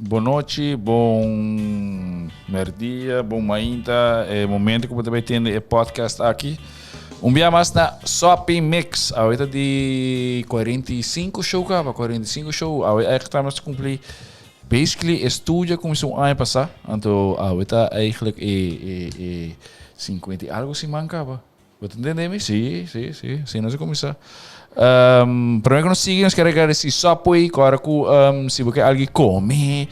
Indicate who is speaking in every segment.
Speaker 1: Bon nochi, bon merdia, bon mainta. E momento ku bo ta bai tende e podcast aki. Un bia mas na Soppy Mix. Awe ta di 45 show kaba, 45 show. Awe eigenlijk ta nos kumpli basically e studio a kuminsá un aña pasá. Anto awe ta eigenlijk e e e 50 i algo siman kaba. Bo ta entende mi? Sí, sí, sí. Así nos a kuminsá. Promé ku nos sigui, nos kier agradesí Subway, ku ora ku si bo ke algu kome,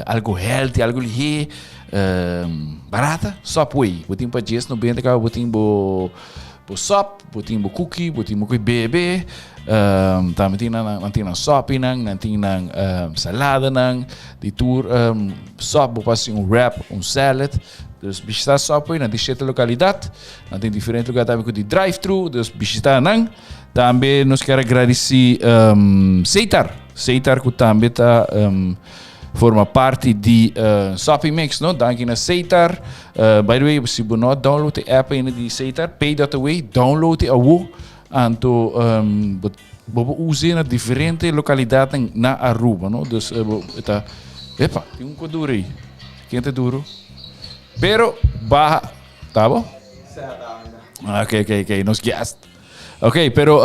Speaker 1: algu healthy, algu lihé, barata, Subway. Bo tin pa 10,90 kaba bo tin bo bo sop, bo tin bo cookie, bo tin bo ku bebe. Tambe tin nan, nan tin nan sopinan, nan tin nan saladanan, di tur sop. Bo por hasi un wrap, un salad. Dus bishita Subway na di shete lokalidat. Nan tin diferente lugar tambe ku di drive-thru, dus bishita nan. Tambe nos kier agradeci Seitar. Seitar ku tambe ta forma parti di Soppy Mix, no? Danki na Seitar. By the way, si bo no a download e app ainda di Seitar, pay.away, download e awo. Anto bo bo por us'e na diferente lokalidatnan na Aruba, no? Dus bo ta, epa, tin un kodura ei. Ken ta duro? Pero baha, ta bo? Ok, ok, ok, nos guest. Ok, pero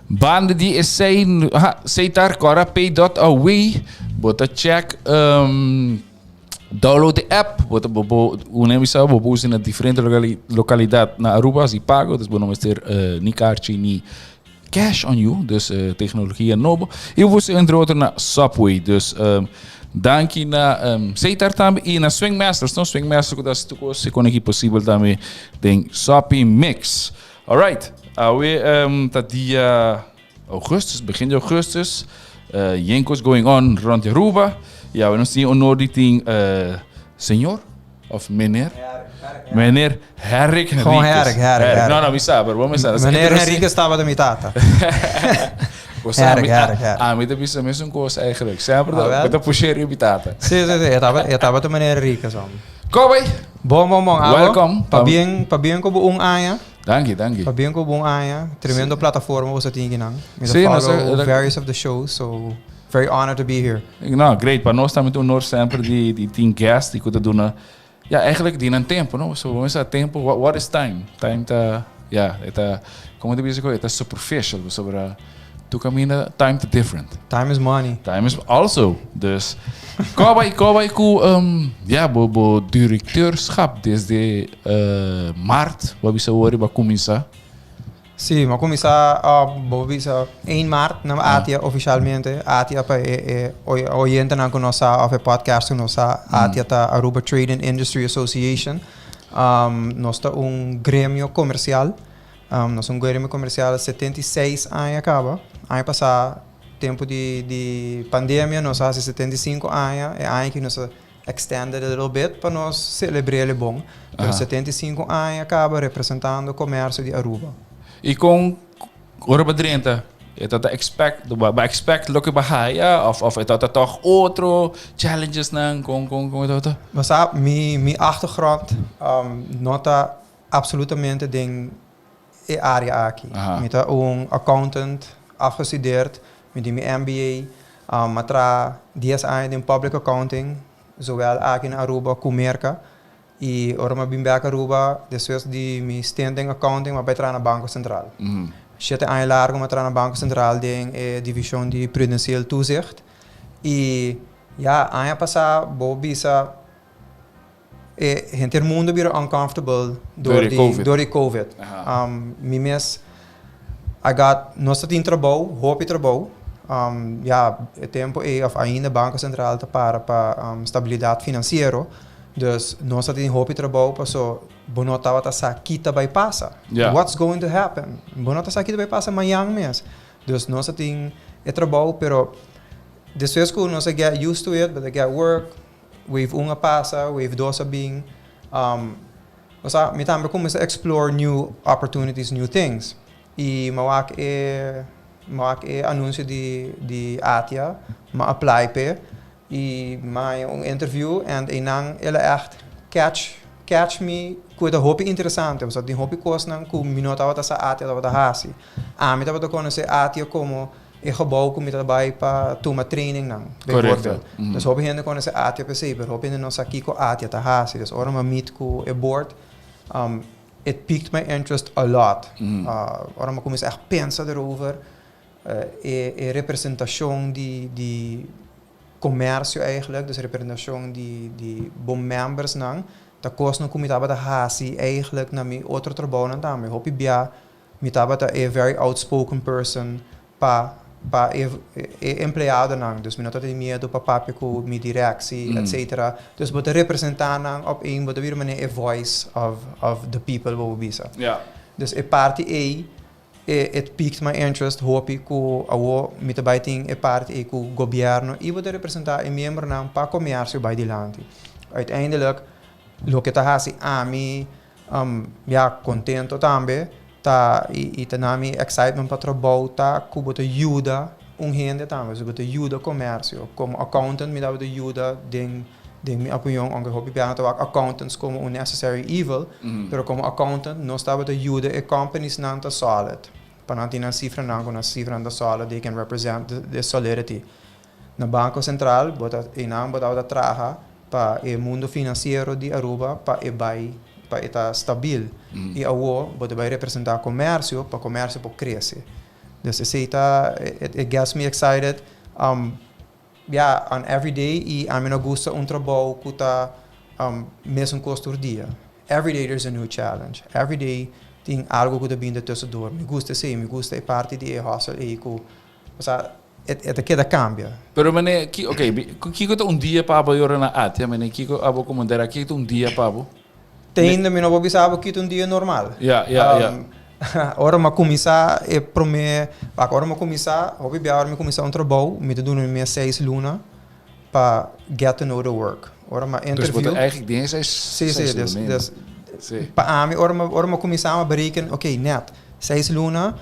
Speaker 1: banda di esei, aha, Seitar kora pay.away, bo ta check download de app, bo ta bo bo un bisa bo por usa na diferente lokalidat na Aruba si pago, dus bo no mester ni karchi ni cash on you, dus tecnologia nobo. Y bo por entre otro na Subway, dus danki na Seitar tambe y na Swing Masters, no? Swing Masters cu ta haci tur cos se con aki posibel tambe den Soppy Mix. Alright, awe ta dia augustus, begin di augustus, yen cos going on rond di Aruba y awe nos tin e honor di tin señor of meneer? Meneer Herrick Henriquez.
Speaker 2: Gewoon Herrick, Herrick, Herrick.
Speaker 1: No, no, mi sa, pero bo mi sa.
Speaker 2: Meneer Henriquez tabata mi tata.
Speaker 1: Herrick, Herrick, Herrick. Ami ta bisa mesun cos eigenlijk. Semper ta, bo ta pushe riba mi tata.
Speaker 2: Sí, sí, sí. E tabata meneer Henriquez, hombre.
Speaker 1: Ko bay?
Speaker 2: Bon, bon, bon. Abo?
Speaker 1: Welcome.
Speaker 2: Pabien, pabien cu bo un aña.
Speaker 1: Danki, danki.
Speaker 2: Pabien cu bo un aña. Tremendo plataforma bo sa tin akinan. Mi ta
Speaker 1: Sí, nos
Speaker 2: follow various of the shows, so very honored to be here.
Speaker 1: No, great. Pa nos tambe ta un honor semper di tin guest y cu ta duna, ja, eigenlijk di nan tempo, no? So, bo mester tempo, what is time? Time ta, ja, e ta, como ta bisa cu e ta superficial, pasobra tur caminda time ta different.
Speaker 2: Time is money.
Speaker 1: Time is also. Dus, ko bay, ko bay cu, ja, bo directeurschap desde maart, bo a bisa awor bo a cuminsa.
Speaker 2: Sí, mi a kuminsá bo bisa 1 maart na ATIA ofishalmente. ATIA pa e e oyentenan ku no sa òf e podcast ku no sa, ATIA ta Aruba Trade and Industry Association. Nos ta un gremio komersial. Nos ta un gremio komersial 76 aña kaba. Aña pasá tempu di di pandemia nos a hasi 75 aña. E aña aki nos a extended a little bit pa nos celebr'el e bon. Pero 75 aña caba representando comercio di Aruba.
Speaker 1: Y con ora bo drenta, e ta ta expect, bo a expect loke bo a haya of of e ta ta toch otro challengesnan con con con e ta ta?
Speaker 2: Bo sa mi mi achtergrond no ta absolutamente den e area aki. Mi ta un accountant afgestudeerd, mi tin mi MBA, mi a traha dies aña den public accounting, zowel aki na Aruba ku Merka. I ora mi a bin bek Aruba, despues di mi stint den accounting, mi a bai traha na Banko Sentral. Shete aña largu mi a traha na Banko Sentral den e divishon di Prudentieel Toezicht. I ya, aña pasá bo bisa. E henter mundo bira uncomfortable door di COVID. Door di COVID. Mi mes, I got, nos ta tin trabou, hopi trabou. Ya, e tempo ei of ainda Banco Central ta para pa stabilidad financiero. Dus nos ta tin hopi trabou paso bo no tabata sa ki ta bai pasa. What's going to happen? Bo no ta sa ki ta bai pasa mañan mes. Dus nos ta tin e trabou, pero despues ku nos a get used to it, bo ta get work, Wave un a pasa, wave dos a bin. Osea, mi tambe cuminsa explore new opportunities, new things. Y mi a wak e, mi a wak e anuncio di, di ATIA, mi a apply p'e y mi a haña un interview and eynan el a echt catch, catch mi cu e ta hopi interesante. Pasobra tin hopi cosnan cu mi no tabata sa ATIA tabata haci. Ami tabata conoce ATIA como. E gebouw ku mi ta bai pa tuma training nan, bijvoorbeeld. Dus hopi hende konosé ATIA p'esei, pero hopi hende no sa kiko ATIA ta hasi. Dus ora mi a meet ku e board, it piqued my interest a lot. Ora mi a kuminsá ègt pensa erover, e e representashon di di komersio eigenlijk, dus representashon di di bo membersnan, ta kosnan ku mi tabata hasi eigenlijk na mi otro trabounan tambe. Hopi bia Mi tabata e very outspoken person pa pa e e empleadonan, dus mi no tabata tin miedu pa papia ku mi directie, etcetera. Dus bo ta representá nan op een, bo ta bira manera e voice of of the people bo por bisa. Dus e parti ei, e it piqued my interest hopi ku awo mi ta bai tin e parti ei ku gobièrnu i bo ta representá e miembronan pa komersio bai dilanti. Uiteindelijk loke ta hasi ami Ya, contento tambe ta y ta na mi excitement pa trabou ta cu bo ta yuda un hende tambe, so bo ta yuda comercio. Como accountant mi tabata yuda den den mi opinion, aunke hopi biaha ta wak accountants como un necessary evil, pero como accountant nos tabata yuda e companies nan ta solid, pa nan tin nan cifranan cu nan cifranan ta solid, they can represent the solidity. Na Banco Central bo ta einan bo tabata traha pa e mundo financiero di Aruba pa e bai pa e ta stabil y awo bo ta bai representa comercio pa comercio por crece. Dus esey ta it gets me excited ya on every day y ami no gusta un trabou cu ta mesun cos tur dia. Every day there's a new challenge. Every day tin algo cu ta bini tussendoor. Mi gusta esey, mi gusta e parti di e hustle ey cu Osea, e ta keda kambia.
Speaker 1: Pero mene, ki, ok, kiko ta un dia pa abo yora na Atia? Mene, kiko abo komo dera, kiko ta un dia pa bo?
Speaker 2: Te ainda mi no por bisa abo kiko ta un dia normal.
Speaker 1: Ya, ya, ya.
Speaker 2: Ora mi a kuminsá e promé, wak, ora mi a kuminsá, hopi bia ora mi kuminsá un trabou, mi ta duna mi mes seis luna pa get to know the work. Ora mi a
Speaker 1: interview. Dus bo ta eigenlijk den e seis,
Speaker 2: Sí, sí,
Speaker 1: seis
Speaker 2: dus,
Speaker 1: luna.
Speaker 2: dus,
Speaker 1: Sí.
Speaker 2: pa ami, ora mi, ora mi a kuminsá mi a bereken, ok, nèt, seis luna,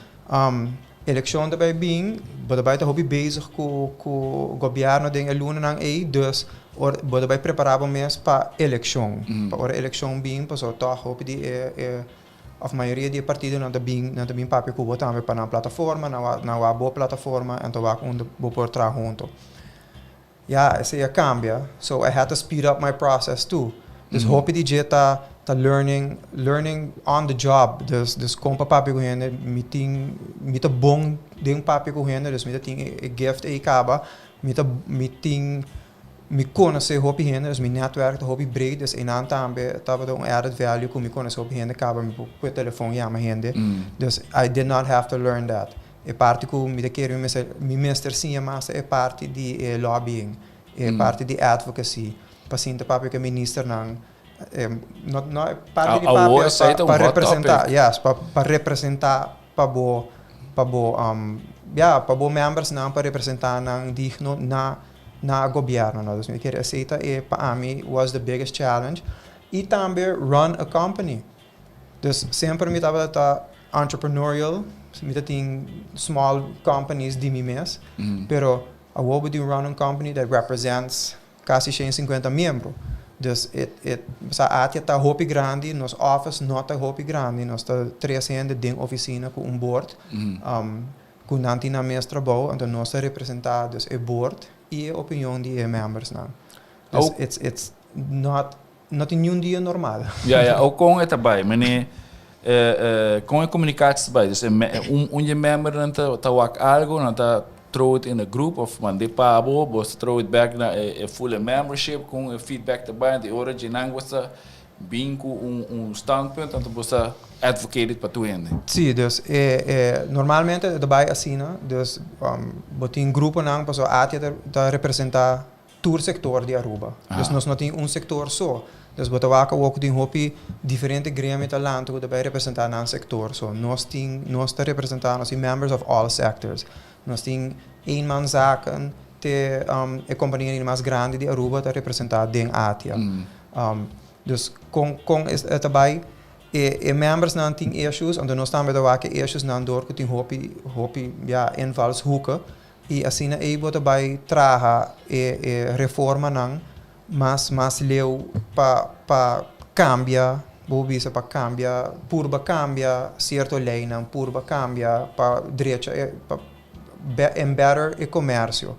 Speaker 2: Elekshon ta bai bin, bo ta bai ta hopi bezig ku ku gobièrnu den e lunanan ei, dus ora bo ta bai prepará bo mes pa elekshon. Pa ora elekshon bin, pasobra tòg hopi di e e òf mayoria di e partidonan ta bin nan ta bin papia ku bo tambe pa nan plataforma, nan wak nan wak bo plataforma en ta wak unda bo por traha hunto. Ya, esei a cambia. So I had to speed up my process too. Dus hopi di dje ta ta learning, learning on the job. Dus dus con pa papia cu hende, mi tin, mi ta bon den papia cu hende, dus mi ta tin e gift ei caba. Mi ta, mi tin, mi conoce hopi hende, dus mi netwerk ta hopi breed. Dus einan tambe tabata un added value cu mi conoce hopi hende caba, mi por cu e telefon yama hende. Dus I did not have to learn that. E parti ku mi ta kere mi mester mi mester siña mas ta e parti di e lobbying, e parti di advocacy, pa sinta papia ku e ministernan, no no e parti di
Speaker 1: Awor
Speaker 2: papia
Speaker 1: esei
Speaker 2: pa
Speaker 1: ta un
Speaker 2: pa
Speaker 1: hot
Speaker 2: representá,
Speaker 1: topic.
Speaker 2: yes, pa pa representá pa bo pa bo ya pa bo membersnan pa representá nan digno na na gobièrnu no. Dus mi ta kere esei ta e pa ami was the biggest challenge i tambe run a company. Dus semper mi tabata ta entrepreneurial, mi ta tin small companies di mi mes, pero awor bo tin run un company that represents casi 150 miembro. Dus e e sa ATIA ta hopi grandi, nos office no ta hopi grandi, nos ta tres hende den oficina cu un board, cu nan tin nan mes trabou, anto nos ta representa dus e board y e opinion di e membersnan. Dus it's it's not No tin niun dia normal.
Speaker 1: Ja, ja. O kon e ta bai? Mene, kon e komunikatie ta bai? Dus e un, un di e membernan ta, ta wak algo, nan ta throw it in the group of mand'é pa bo, bo ta throw it back na e, e full e membership, kon e feedback ta bai, anto e ora dje nan bo ta bin ku un, un standpunt, anto bo ta advocate it pa tur hende.
Speaker 2: Sí, dus e, e normalmente e ta bai asina, dus bo tin gruponan, pasobra ATIA ta, ta representa tur sector di Aruba. Dus nos no tin un sector so. Dus bo ta wak awor cu tin hopi diferente gremio ta lanta cu ta bay representa nan sector. So nos tin, nos ta representa, nos tin members of all sectors. Nos tin eenmanszaken te e compania mas grandi di Aruba ta representa den ATIA. Dus con con e ta bay? E e membersnan tin issues, anto nos tambe ta wak e issuesnan door cu tin hopi hopi ya invalshoeken. I asina ei bo ta bai traha e e reformanan mas mas leu pa pa kambia, bo por bisa pa kambia, purba kambia sierto leinan, purba kambia pa drecha e pa and better e comercio.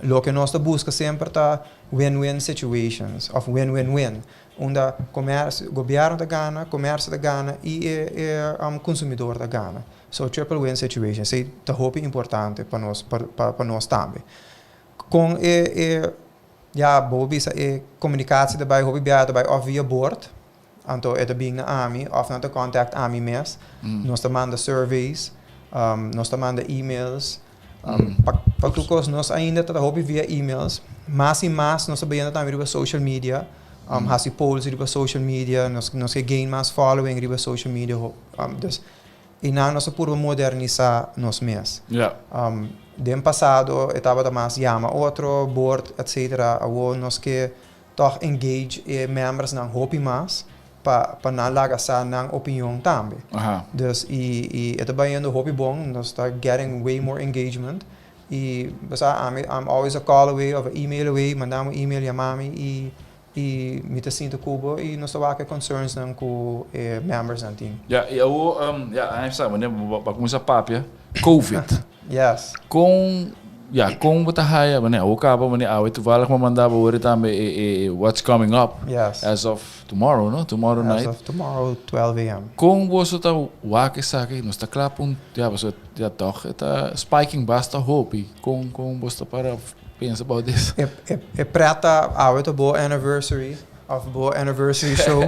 Speaker 2: Loke nos ta busca semper ta win-win situations of win-win-win. Unda comercio, gobierno ta gana, comercio ta gana y e consumidor ta gana. So triple win situation. Esey ta hopi importante pa nos tambe. Con e, ja, bo bisa e comunicatie erbij, hopi biaha erbij of via board. Anto e ta bin na ami of nan ta contact ami mes. Nos ta manda surveys, nos ta manda emails. Pa tur cos nos ainda ta hopi via emails. Mas y mas nos ta bayendo tambe riba social media. Hasi polls riba social media, nos ke gain mas following riba social media. Dus y nan nos por modernisa nos mes. Den pasado e tabata mas yama otro, board, etc. Awo nos ke toch engage e members nan hopi mas pa nan laga sa nan opinion tambe. Dus y e ta bayendo hopi bon, nos ta getting way more engagement. Y basta I'm always a call away of an email away, manda un email, yama mi y mi ta sinta cu bo y nos ta wak concerns nan cu members nan tin.
Speaker 1: Ja, y eu, ja, ay sabi, ne, pa cuminsa papia, COVID. Con, ja, con bo ta haya, ne, o caba, ne, awe toevallig mi a manda bo tambe what's coming up as of tomorrow, no? Tomorrow
Speaker 2: As
Speaker 1: night.
Speaker 2: of tomorrow, 12 a.m.
Speaker 1: Con bo ta wak esaki, nos ta cla pa, ja, bo ja toch, ta spiking basta hopi. Con bo ta para pensa about this?
Speaker 2: E preta awe ta bo anniversary of bo anniversary show.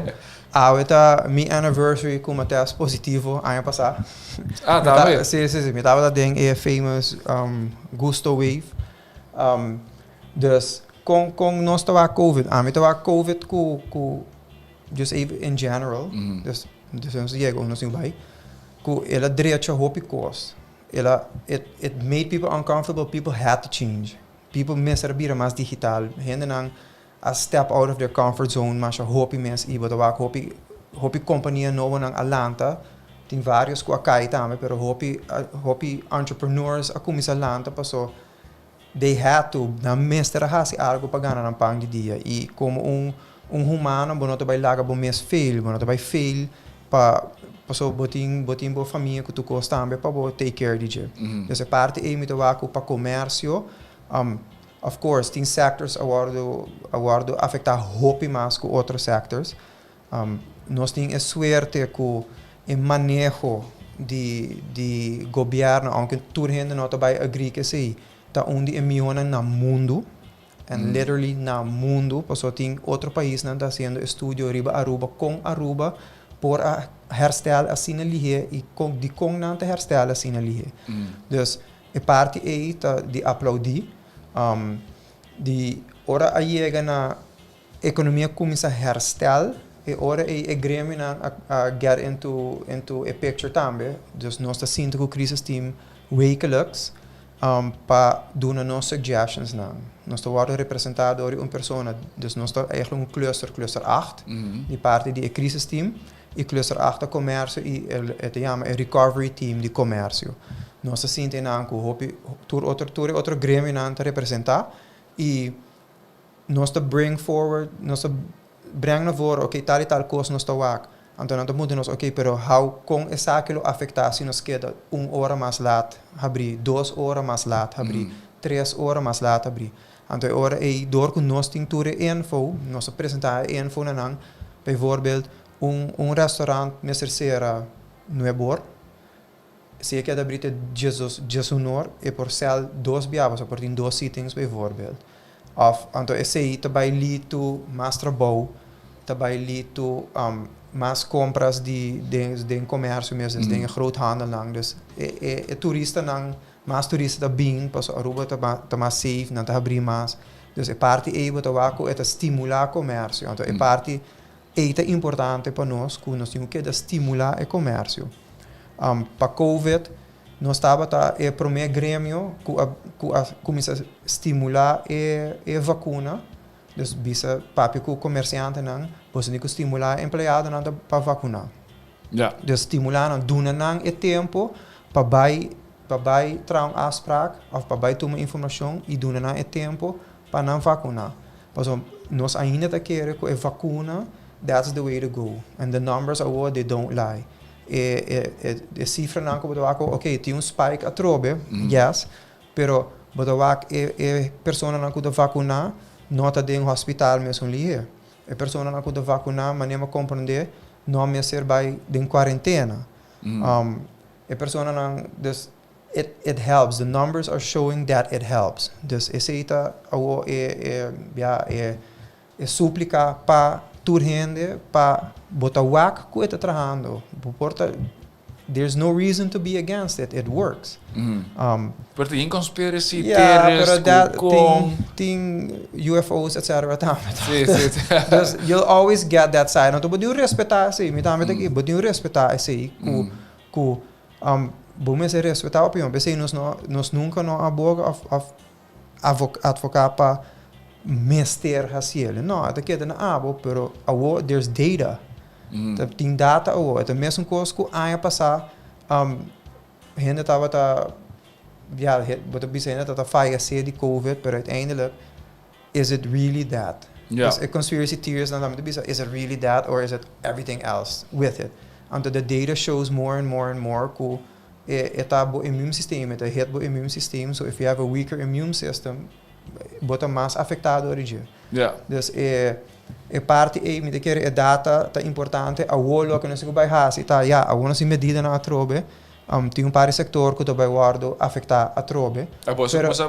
Speaker 2: Awe ta mi anniversary cu test positivo aña pasa.
Speaker 1: Ah, ta bem.
Speaker 2: Si. Mi tabata den e famous Gusto Wave. Dus con nos tabata COVID, ami tabata COVID cu just even in general. Dus nos yega, nos no bay. Cu el a drecha hopi cos. It made people uncomfortable. People had to change. People mester bira mas digital. Hende nan a step out of their comfort zone, mas hopi mes y bo ta wak hopi hopi compania nobo nan a lanta. Tin varios cu a cay tambe, pero hopi hopi entrepreneurs a cuminsa lanta paso they had to, nan mester a hasi algo pa gana nan pan di dia. Y como un humano, bo no ta bay laga bo mes fail, bo no ta bay fail pa paso bo tin bo famia cu tur cos tambe pa bo take care di dje. Dus e parti ey mi ta wak pa comercio, of course, tin sectors a wordo afecta hopi mas cu otro sectors. Nos tin e suerte cu e maneho di gobierno, aunke tur hende no ta bay agree cu esey, ta un di e mihonan na mundo, and literally na mundo, paso tin otro pais nan ta haciendo estudio riba Aruba, con Aruba por a herstel asina lihe y con di con nan ta herstel asina lihe. Dus e parti ey ta di aplaudi, di ora a yega na economia cuminsa herstel e ora e gremio nan a get into a picture tambe. Dus nos ta sinta cu crisis team wekelijks pa duna nos suggestions nan. Nos ta worden representa door un persona, dus nos ta eigenlijk un cluster, cluster 8, di parti di e crisis team, y cluster 8 ta comercio y e ta yama e recovery team di comercio. Nos ta sinta nan cu hopi tur otro gremio nan ta representa y nos ta bring forward, nos ta bring na voren, ok, tal y tal cos nos ta wak. Anto nan ta puntra nos, ok, pero how con esaki lo afecta si nos keda un ora mas laat habri, 2 ora mas laat habri, 3 ora mas laat habri? Anto ora e door cu nos tin tur e info, nos ta presenta e info na nan, bijvoorbeeld un restaurant mester sera 9 or, si e keda habri te 11 or, e por sell dos biaha, so por tin dos sittings bijvoorbeeld. Of anto esey ta bay lead to mas trabou, ta bay lead to mas compras di comercio mes, dus den groothandel nan. Dus e turista nan, mas turista ta bin, paso Aruba ta mas safe, nan ta habri mas. Dus e parti ey bo ta wak cu e ta stimula comercio. Anto e parti ey ta importante pa nos, cu nos tin cu stimula e comercio. Pa COVID, nos tabata e prome gremio cu a cuminsa stimula e vacuna. Dus bisa papia cu comerciante nan, boso tin cu stimula empleado nan pa vacuna. Dus stimula nan, duna nan e tempo pa bay traha un afspraak of pa bay tuma informacion y duna nan e tempo pa nan vacuna. Paso nos ainda ta kere cu e vacuna, that's the way to go. And the numbers are what they don't lie. E cifranan ku bo ta wak, ok, tin un spike atrobe, yes, pero bo ta wak e personanan ku ta vakuná no ta den hospital mesun lihé. E personanan ku ta vakuná, manera mi a komprondé, no mester bai den kuarentena. E personanan, dus it helps, the numbers are showing that it helps. Dus esei ta awor e, ya, e súplika pa tur hende pa bo ta wak ku e ta trahando. Bo por ta, there's no reason to be against it, it works.
Speaker 1: Pero tin conspiracy
Speaker 2: Yeah,
Speaker 1: theories
Speaker 2: pero that
Speaker 1: con
Speaker 2: tin UFOs, etc. Tambe.
Speaker 1: Si, si, si.
Speaker 2: Dus you'll always get that side. Anto bo tin respetá esei. Mi tambe ta aki, bo tin respetá esei ku bo mester respetá opinion. P'esei nos nunka no a boga òf advoká pa mester hasié. No, e ta keda na abo, pero awor there's data. Tin data awor. E mesun kos ku aña pasá, hende tabata, ja, bo ta bisa hende tabata fayesé di COVID, pero uiteindelijk, is it really that? Dus e conspiracy theories nan tambe ta bisa, is it really that or is it everything else with it? Anto the data shows more and more and more ku e ta bo immune system, e ta hit bo immune system, so if you have a weaker immune system, bo ta mas afektá dor di dje. Dus e parti ei, mi ta kere e data ta importante. Awor loke nos tin ku bai hasi ta, ja, awor nos tin medidanan atrobe, tin un par di sektor ku ta bai wòrdu afektá atrobe.
Speaker 1: Abo
Speaker 2: Pero
Speaker 1: kuminsá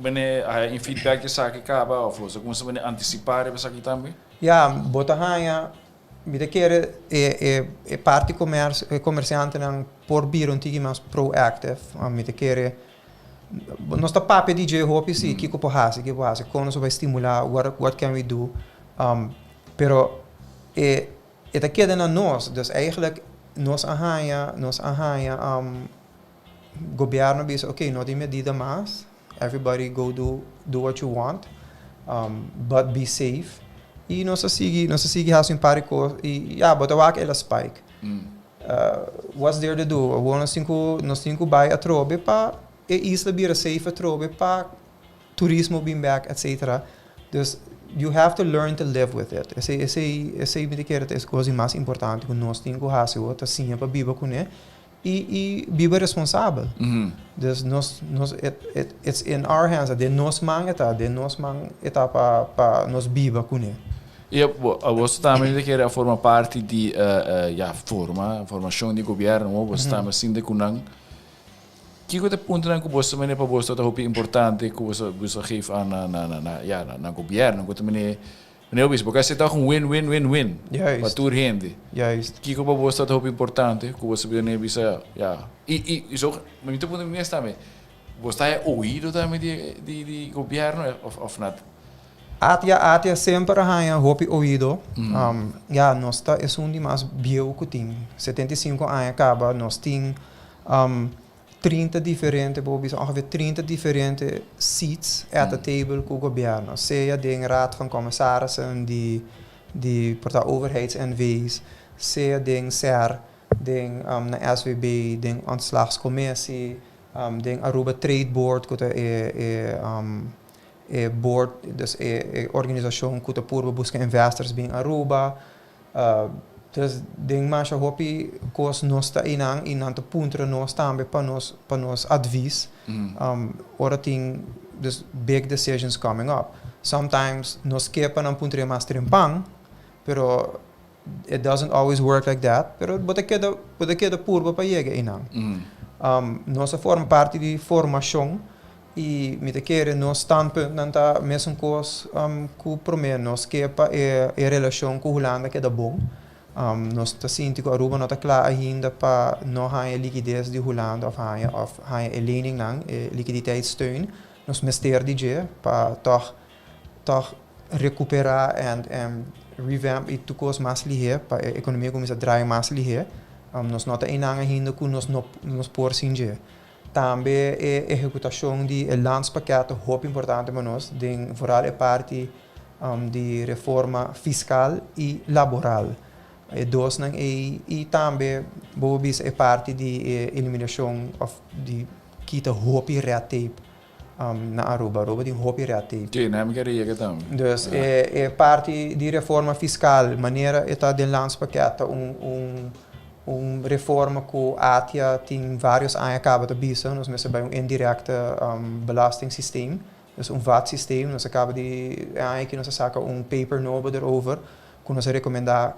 Speaker 1: wanneer haya un feedback di esaki kaba òf boso kuminsá wanneer antisipá riba esaki tambe?
Speaker 2: Ja, bo ta haña, mi ta kere e parti e komersiantenan por bira un tiki mas proactive. Mi ta kere nos ta papia di dje hopi si, kiko por hasi, kiko por hasi, kon nos por bai stimulá, what can we do? Pero e ta keda na nos, dus eigenlijk nos a haña gobièrnu bisa, ok, no tin medida mas, everybody go do what you want, but be safe. I nos a sigui hasi un par di kos i ja, bo ta wak el a spike. What's there to do? Awor nos tin ku bai atrobe pa e isla bira safe atrobe pa turismo bin back, etc. Dus you have to learn to live with it. Esei mi ta kere ta e kos mas importante ku nos tin ku hasi, ta siña pa biba kuné i biba responsabel. Dus nos it's in our hands, den nos man e ta, den nos man e ta pa nos biba kuné.
Speaker 1: I bo tambe ta kere forma parti di ja, formashon di gobièrnu, bo tambe sinta ku nan. Kiko ta e puntonan ku bo mene pa bo ta hopi importante ku bo geef aan na, ja, na gobièrnu, ku mene mene obis, porque esei ta un win win win win pa tur hende. Kiko pa bo ta hopi importante ku bo mene bisa, ja. I so, mi ta puntra mi mes tambe, bo ta oido tambe di gobièrnu of not?
Speaker 2: ATIA semper a haña hopi oido. Ja, nos ta esun di mas bieu ku tin. 75 aña kaba, nos tin 30 diferente, bo bisa ongeveer 30 diferente seats at the table ku gobièrnu. Sea den Raad van Commissarissen di por ta overheids-NV's, sea den SER, den na SVB, den ontslagscommissie, den Aruba Trade Board, ku ta e board, dus e organisashon ku ta purba buska investors bin Aruba. Dus den masha hopi kos nos ta einan i nan ta puntra nos tambe pa nos advies. Ora tin dus big decisions coming up. Sometimes nos ke pa nan puntra mas trempan, pero it doesn't always work like that. Pero bo ta keda purba pa yega einan. Nos a forma parti di formashon i mi ta kere nos standpunt nan ta mesun kos ku promé: nos ke pa e relashon ku Hulanda keda bon. Nos ta sinti ku Aruba no ta kla ainda pa no haña likides di Hulanda òf haña e lening nan, e liquiditeitssteun. Nos mester di dje pa toch rekuperá en revamp i tur kos mas lihé pa e ekonomia kuminsá draai mas lihé. Nos no ta einan ainda ku nos no nos por sin dje. Tambe e ehekutashon di e landspakket hopi importante pa nos, den vooral e parti di reforma fiskal i laboral. E dosnan ei i tambe bo bisa e parti di eliminashon òf di kita hopi red tape na Aruba. Aruba tin hopi red tape.
Speaker 1: Si, nee, mi ke yega tambe.
Speaker 2: Dus e parti di reforma fiskal, manera e ta den landspakket, ta un Un reforma ku ATIA tin varios aña kaba ta bisa, nos mester bai un indirecte belastingsysteem, dus un VAT-systeem. Nos a kaba di e aña aki nos a saka un paper nobo erover ku nos a rekomendá,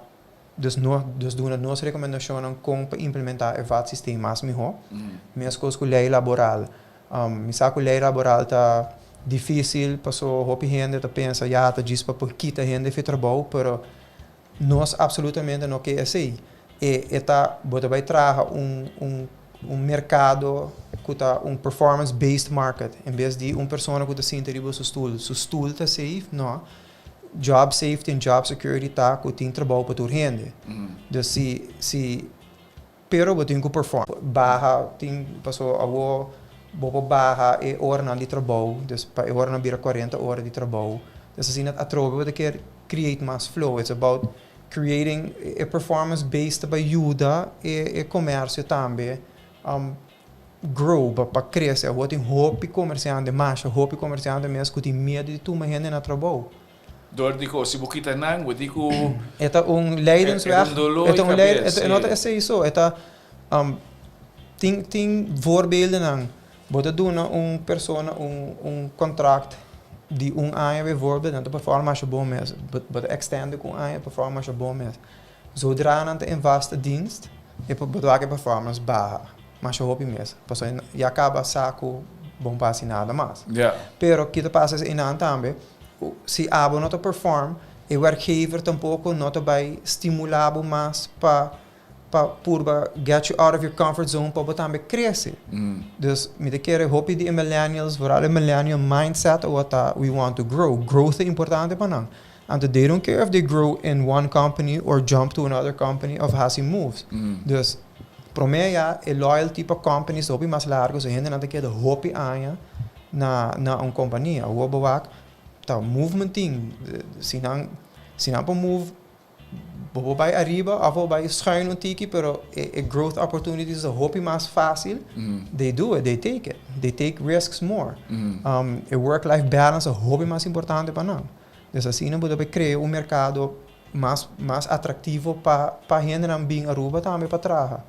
Speaker 2: dus no dus duna nos rekomendashonnan kon pa implementá e VAT-systeem mas mihó. Meskos ku lei laboral. Mi sa ku lei laboral ta difísil paso hopi hende ta pensa ya ta djis pa por kita hende fi trabou, pero nos absolutamente no ke esei. E e ta bo ta bai traha un un un merkado ku ta un performance based market en bes di un persona ku ta sinta riba su stul, su stul ta safe, no. Job safety en job security ta ku tin trabou pa tur hende. Dus si si Pero bo tin ku perform. Baha tin paso awo bo por baha e oranan di trabou, dus pa e oranan bira 40 ora di trabou. Dus asina atrobe bo ta kier create mas flow. It's about creating e performance based ta bai yuda e comercio tambe grow, pa crece. Awo tin hopi comerciante, masha hopi comerciante mes ku tin miedu di tuma hende na trabou.
Speaker 1: Dor di ku si bo kita nan, bo di ku.
Speaker 2: E ta un leidensweg.
Speaker 1: E ta un doló
Speaker 2: E ta
Speaker 1: di
Speaker 2: un leid,
Speaker 1: kabes,
Speaker 2: e no ta
Speaker 1: sí.
Speaker 2: esei so, e ta tin tin voorbeeldennan. Bo ta duna un persona un un kontrakt di un aña bijvoorbeeld, nan ta perform masha bon mes. Bo bo ta extende ku un aña, perform masha bon mes. Zodra nan ta in vaste dienst, e bo ta wak e performance baha masha hopi mes. Pasobra ya kaba sa ku bo no por hasi nada mas. Pero ki ta pasa einan tambe, si abo no ta perform, e werkgever tampoko no ta bai stimula bo mas pa pa purba get you out of your comfort zone pa bo tambe krese. Dus mi ta kere hopi di e millennials, vooral e millennial mindset awor ta we want to grow. Growth ta importante pa nan. Anto they don't care if they grow in one company or jump to another company of hasi moves. Dus prome ya e loyalty pa companies ta hopi mas largo, so hendenan ta keda hopi aña na na un compania. Awor bo wak ta movement tin, si nan si nan por move bo por bai ariba of bo bai schuin un tiki pero e e growth opportunities ta hopi mas facil, they do it, they take it, they take risks more. E work life balance ta hopi mas importante pa nan. Dus asina bo ta bay crea un mercado mas mas atractivo pa pa hendenan bin Aruba tambe pa traha.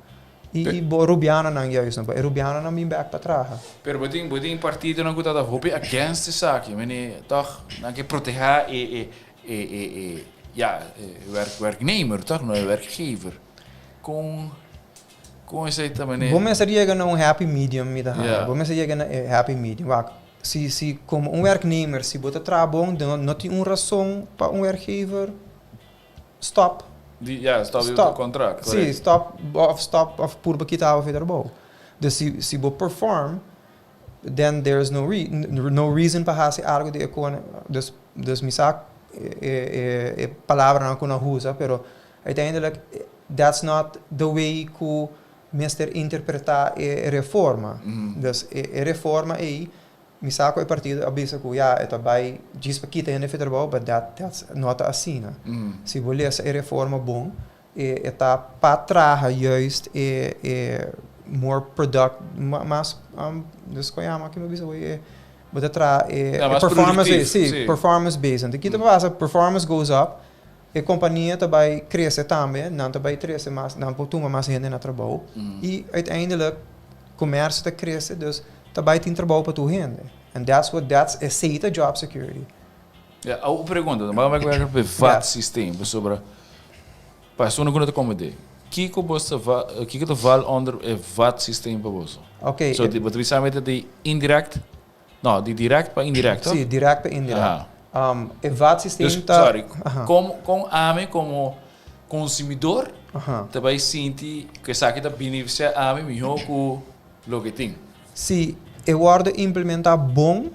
Speaker 2: Y y bo Rubianonan juist no, pa e Rubianonan bin bek pa traha.
Speaker 1: Pero bo tin bo tin partidonan cu ta ta hopi against esaki, mene toch nan ke proteha e e e e e ya e werk werknemer toch no e werkgever. Con con esey ta mene?
Speaker 2: Bo mester yega na un happy medium mi ta haya. Bo mester yega na e happy medium. Wak, Si si komo un werknemer si bo ta traha bon no no tin un rason pa un werkgever stop.
Speaker 1: Di ya stop di
Speaker 2: Stop.
Speaker 1: kontrakt
Speaker 2: Si
Speaker 1: korekto.
Speaker 2: stop of stop of purba kita bo for trabou. Dus si si bo perform then there is no re no reason pa hasi algo di e kone dus dus mi sa e e e palabranan ku nan usa pero uiteindelijk that's not the way ku Mester interpretá e reforma. Dus e reforma ei, mi sa ku e partido a bisa ku ya e ta bai djis pa kita hende fi trabou, but that that's no ta asina. Si bo lesa e reforma bon, e e ta pa traha juist e e more product mas dus kon yama ki mi bisa hoy e bo ta traha e performance based, si, performance based. Anto kita pasa performance goes up. E kompania ta bai krese tambe, nan ta bai trese mas, nan por tuma mas hende na trabou i uiteindelijk komersio ta krese, dus ta bai tin trabou pa tur hende. And that's what, that's, esei ta job security.
Speaker 1: Ja, awor un pregunta, nan bai bai ku e vat systeem, pasobra pa esun ku no ta komprendé, kiko bo ta va, kiko ta val onder e vat systeem pa boso?
Speaker 2: Oké.
Speaker 1: So bo ta bisa mi ta di indirect? No, di direct pa indirect, toch?
Speaker 2: Sí, direct pa indirect. E VAT systeem
Speaker 1: Dus,
Speaker 2: ta...
Speaker 1: sorry, kon, kon ami komo konsumidor ta bai sinti ku esaki ta benefisiá ami mihó ku loke tin?
Speaker 2: Si e wòrdu implementá bon,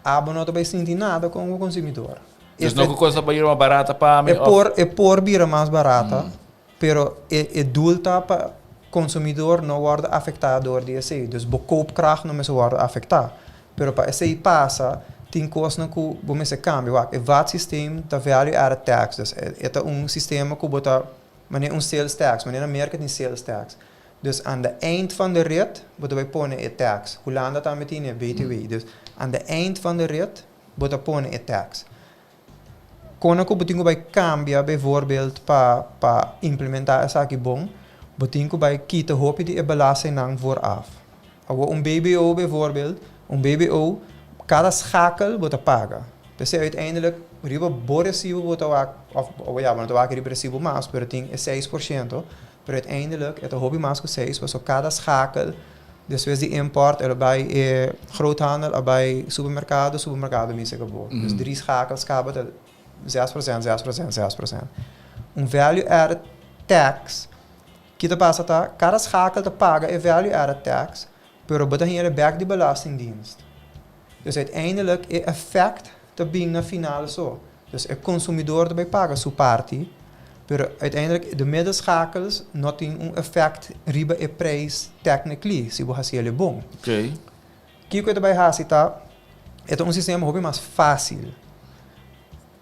Speaker 2: abo no ta bai sinti nada komo konsumidor.
Speaker 1: Dus no ku kos ta bai bira mas barata pa mi
Speaker 2: E
Speaker 1: òf?
Speaker 2: por, e por bira mas barata, Pero e e doel ta pa consumidor no wordo afecta door di esey. Dus bo koopkracht no mester wordo afecta. Pero pa esey pasa, tin cosnan cu bo mester cambia. Wak, e VAT systeem ta value added tax. Dus e e ta un sistema cu bo ta manera un sales tax. Manera na Merca tin sales tax. Dus aan de eind van de rit bo ta bay pone e tax. Hulanda tambe tin e BTW. Dus aan de eind van de rit bo ta pone e tax. Kon ku bo tin ku bai kambia bijvoorbeeld pa pa implementá esaki bon? Bo tin ku bai kita hopi di e belastingnan vooraf. Awor un BBO bijvoorbeeld, un BBO kada schakel bo ta paga. P'esei uiteindelijk riba bo resibo bo ta wak, of ya bo no ta wak riba resibo mas, pero tin e 6%, pero uiteindelijk e ta hopi mas ku seis pasobra kada schakel despues di import e lo bai e groothandel a bai supermerkado, supermerkado mester ka bo. Dus drie schakels kaba ta 6%, 6%, 6%. Un value added tax, ki ta pasa ta, kada schakel ta paga e value added tax, pero bo ta haña bek di Belastingdienst. Dus uiteindelijk e effect ta bin na final so. Dus e consumidor ta bay paga su parti, pero uiteindelijk de middenschakels no tin un effect riba e prijs technically, si bo haci el bon. Kiko e ta bay haci ta, e ta un sistema hopi mas facil.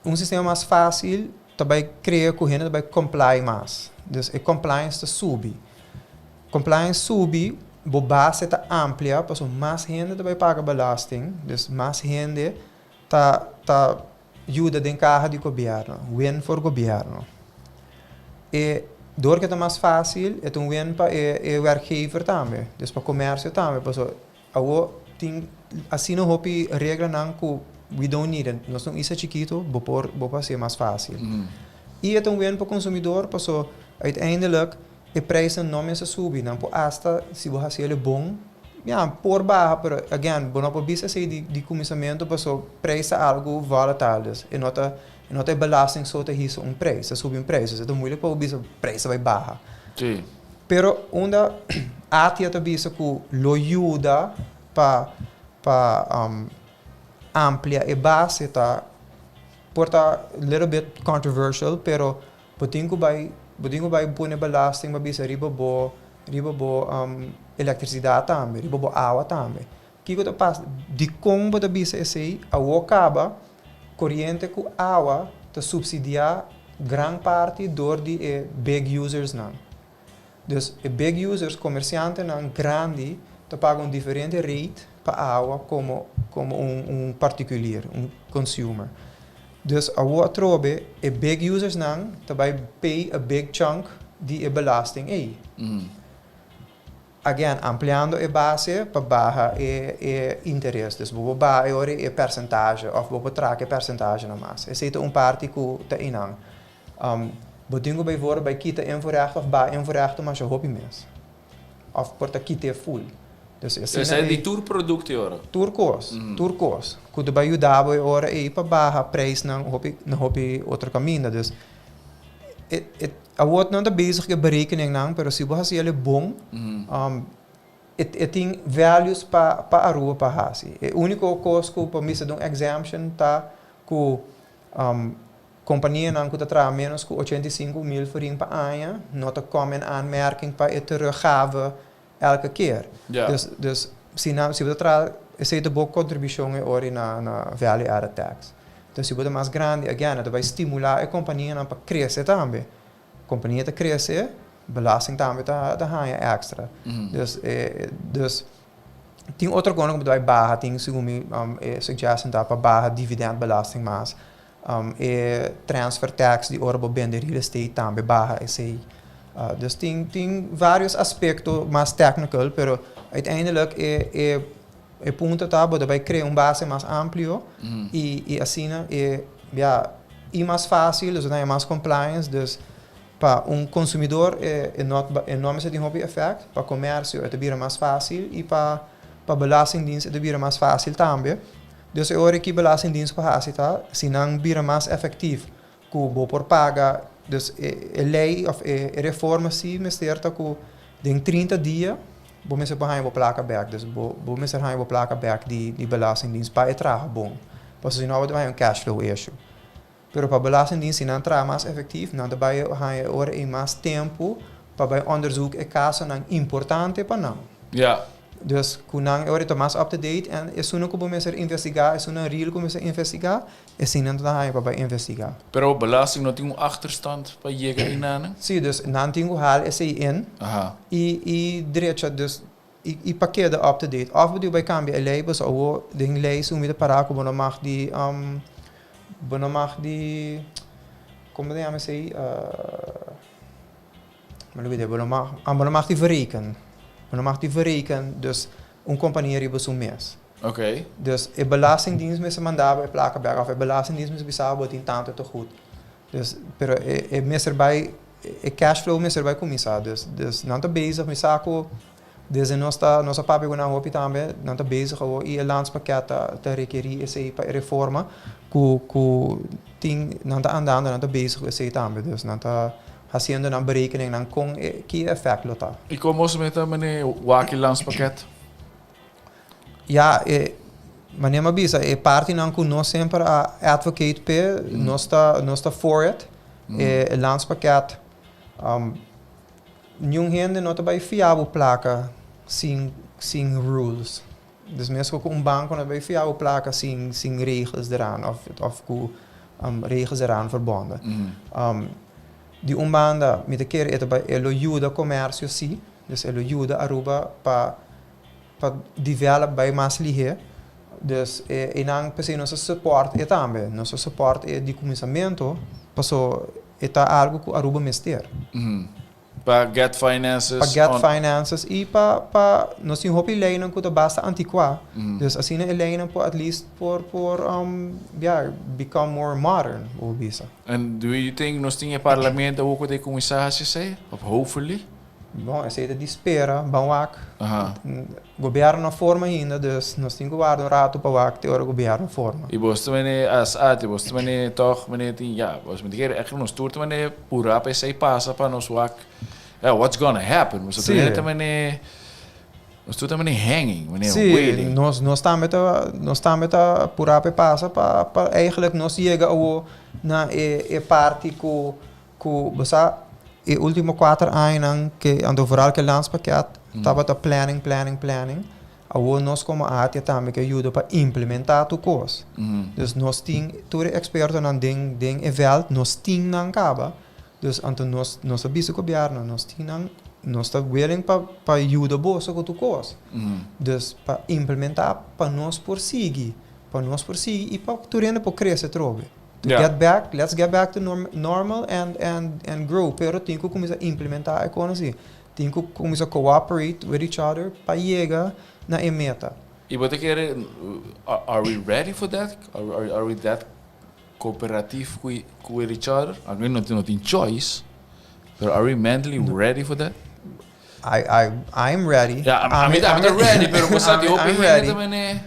Speaker 2: Un sistema mas facil ta bay crea cu hende ta bay comply mas. Dus e compliance ta subi. Compliance subi, bo base ta amplia, pasobra mas hende ta bay paga belasting, dus mas hende ta yuda den caha di gobierno, win voor gobierno. E door cu ta mas facil, e ta un win pa e werkgever tambe, dus pa comercio tambe, pasobra awor tin asina hopi reglanan cu we don't need it. Nos ta un isla chikito, bo por haci mas facil. Y e ta un win pa consumidor, pasobra uiteindelijk e prijsnan no mester subi, nan por hasta si bo haci el bon, ja, por baha, pero again, bo no por bisa esey di cuminsamento, pasobra prijs ta algo volatile, dus e no ta e belasting so ta hisa un prijs, ta subi un prijs, dus e ta moeilijk pa bo bisa prijs ta bay baha. Pero unda ATIA ta bisa cu lo yuda pa amplia e base ta por ta a little bit controversial, pero bo tin cu bay pone belasting pa bisa riba bo electricidad tambe, riba bo awa tambe. Kico ta pasa? Di con bo ta bisa esey? Awor caba coriente cu awa ta subsidia gran parti door di e big users nan. Dus e big users, comerciantenan grandi, ta paga un diferente rate pa awa como un particulier, un consumer. Dus awor atrobe e big users nan ta bay pay a big chunk di e belasting ei. Again, ampliando e base pa baha e interes. Dus bo baha e ora e percentage of bo traha e percentage na mas. Esey ta un parti cu ta einan. Bo tin cu bijvoorbeeld bay kita invoerrecht of baha invoerrecht mas hopi mes. Of por ta kita full. Dus
Speaker 1: asina Esey di tur producto ora.
Speaker 2: Tur cos, tur cos. Cu ta bay yuda bo ora e pa baha prijs na hopi otro caminda. Dus e awor nan ta bezig cu berekening nan, pero si bo haci el bon, e tin values pa Aruba pa haci. E unico cos cu pa mi un exemption ta cu compania nan cu ta traha menos cu 85 mil florin pa aña, no ta komen in aanmerking pa e teruggave elke keer. Dus si bo traha, esey ta bo contribucion e ora na value added tax. Dus si bo ta mas grandi, again, e bay stimula e compania nan pa crece tambe. Compania ta crece, belasting tambe ta haya extra. Dus tin otro cos cu bay baha, tin segun mi e suggestion ta pa baha dividendbelasting mas. E transfer tax di ora bo bende real estate tambe baha esey. Dus tin varios aspecto mas technical, pero uiteindelijk e punto ta bo bay crea un base mas amplio y asina e, ja, e mas facil, dus dan e mas compliance, dus pa un consumidor e no mester tin hopi effect, pa comercio e ta bira mas facil y pa belastingdienst e ta bira mas facil tambe. Dus e ora cu belastingdienst pa haci ta, si nan bira mas effectief, cu bo por paga, dus e ley of e reforma si mester ta cu den 30 dia bo mester por haya bo placa back, dus bo mester haya bo placa back di belastingdienst pa e traha bon. Pasobra si no bo ta haya un cash flow issue. Pero pa belastingdienst, si nan traha mas effectief, nan ta bay haya ora e mas tempo pa bay onderzoek e casonan importante pa nan. Dus cu nan e ora ta mas up to date en esun cu bo mester investiga, esun real cu mester investiga, esey nan ta haya pa bay investiga.
Speaker 1: Pero belasting no tin un achterstand pa yega einan?
Speaker 2: Si, dus nan tin cu haal esey in y drecha, dus y pa keda up to date. Of bo bay cambia e ley, dus awo den ley su mi ta para cu bo no mag di bo no mag di, con ta yama esey? Mi lubidé, bo no mag, ah, bo no mag di verreken. Bo no mag di verreken, dus un kompania riba su mes. Dus e belastingdienst mester manda bo e plaka bek of e belastingdienst mester bisa bo bo tin tantu tegoed. Dus, pero e e mester bai, e cash flow mester bai kuminsá. Dus, dus nan ta bezig, mi sa ku desde nos ta, nos a papia ku nan hopi tambe, nan ta bezig awor i e landspakket ta ta rekerí esei pa e reforma ku ku tin, nan ta andando, nan ta bezig ku esei tambe. Dus nan ta hasiendo nan berekeningnan kon e, ki e effect lo ta.
Speaker 1: I kon boso mester ta mane wak e landspakket?
Speaker 2: Ya, e manera mi a bisa, e partinan ku nos semper a advocate p'e, nos ta nos ta for it. E landspakket, niun hende no ta bai fia bo plaka sin sin rules. Dus mesko ku un banko no ta bai fia bo plaka sin sin regels deraan òf òf ku regels deraan verbonden. Di un banda mi ta kere e ta bai e lo yuda komersio si, dus e lo yuda Aruba pa pa develop bai mas lihé. Dus e einan p'esei nos a support e tambe. Nos a support e di kuminsamentu paso e ta algu ku Aruba mester.
Speaker 1: Pa get finances.
Speaker 2: Pa get finances i pa pa nos tin hopi leinan ku ta basta antikuá. Dus asina e leinan por at least por por ya become more modern bo por bisa.
Speaker 1: And do you think nos tin e parlamento awor ku ta kuminsá hasi esei? Of hopefully?
Speaker 2: Bon, esei ta di spera, ban wak. Gobierno no forma ainda, dus nos tin ku warda un ratu pa wak te ora gobierno forma.
Speaker 1: I bos ta mene as ati, bos ta mene tòg mene tin, ya, bos mester kere ègt nos tur ta mene purá pa esei pasa pa nos wak, ya, what's gonna happen? Nos ta mene ta mene, nos tur ta mene hanging, mene waiting.
Speaker 2: Sí, nos, nos tambe ta, nos tambe ta purá pa e pasa pa, pa eigenlijk nos yega awo na e, e parti ku Ku bo sa e ultimo kuater añanan ke anto vooral ke landspakket tabata planning, planning, planning. Awor nos komo ATIA tambe ke yuda pa implementá tur kos. Dus nos tin tur e ekspertonan den den e vèlt, nos tin nan kaba. Dus anto nos nos a bisa gobièrnu, nos tin nan, nos ta willing pa pa yuda boso ku tur kos. Dus pa implementá pa nos por sigui, pa nos por sigui i pa tur hende por krese atrobe. To get back, let's get back to normal and and and grow. Pero tin ku kuminsá implementá e kos así. Tin ku kuminsá cooperate with each other pa yega na e meta.
Speaker 1: I bo ta kere, are we ready for that? Are we that cooperative ku with each other? Aunke no no tin choice, pero are we mentally ready for that?
Speaker 2: I I I'm ready.
Speaker 1: Ja, ami ami ta ready, pero bo sa di hopi hende ta mene.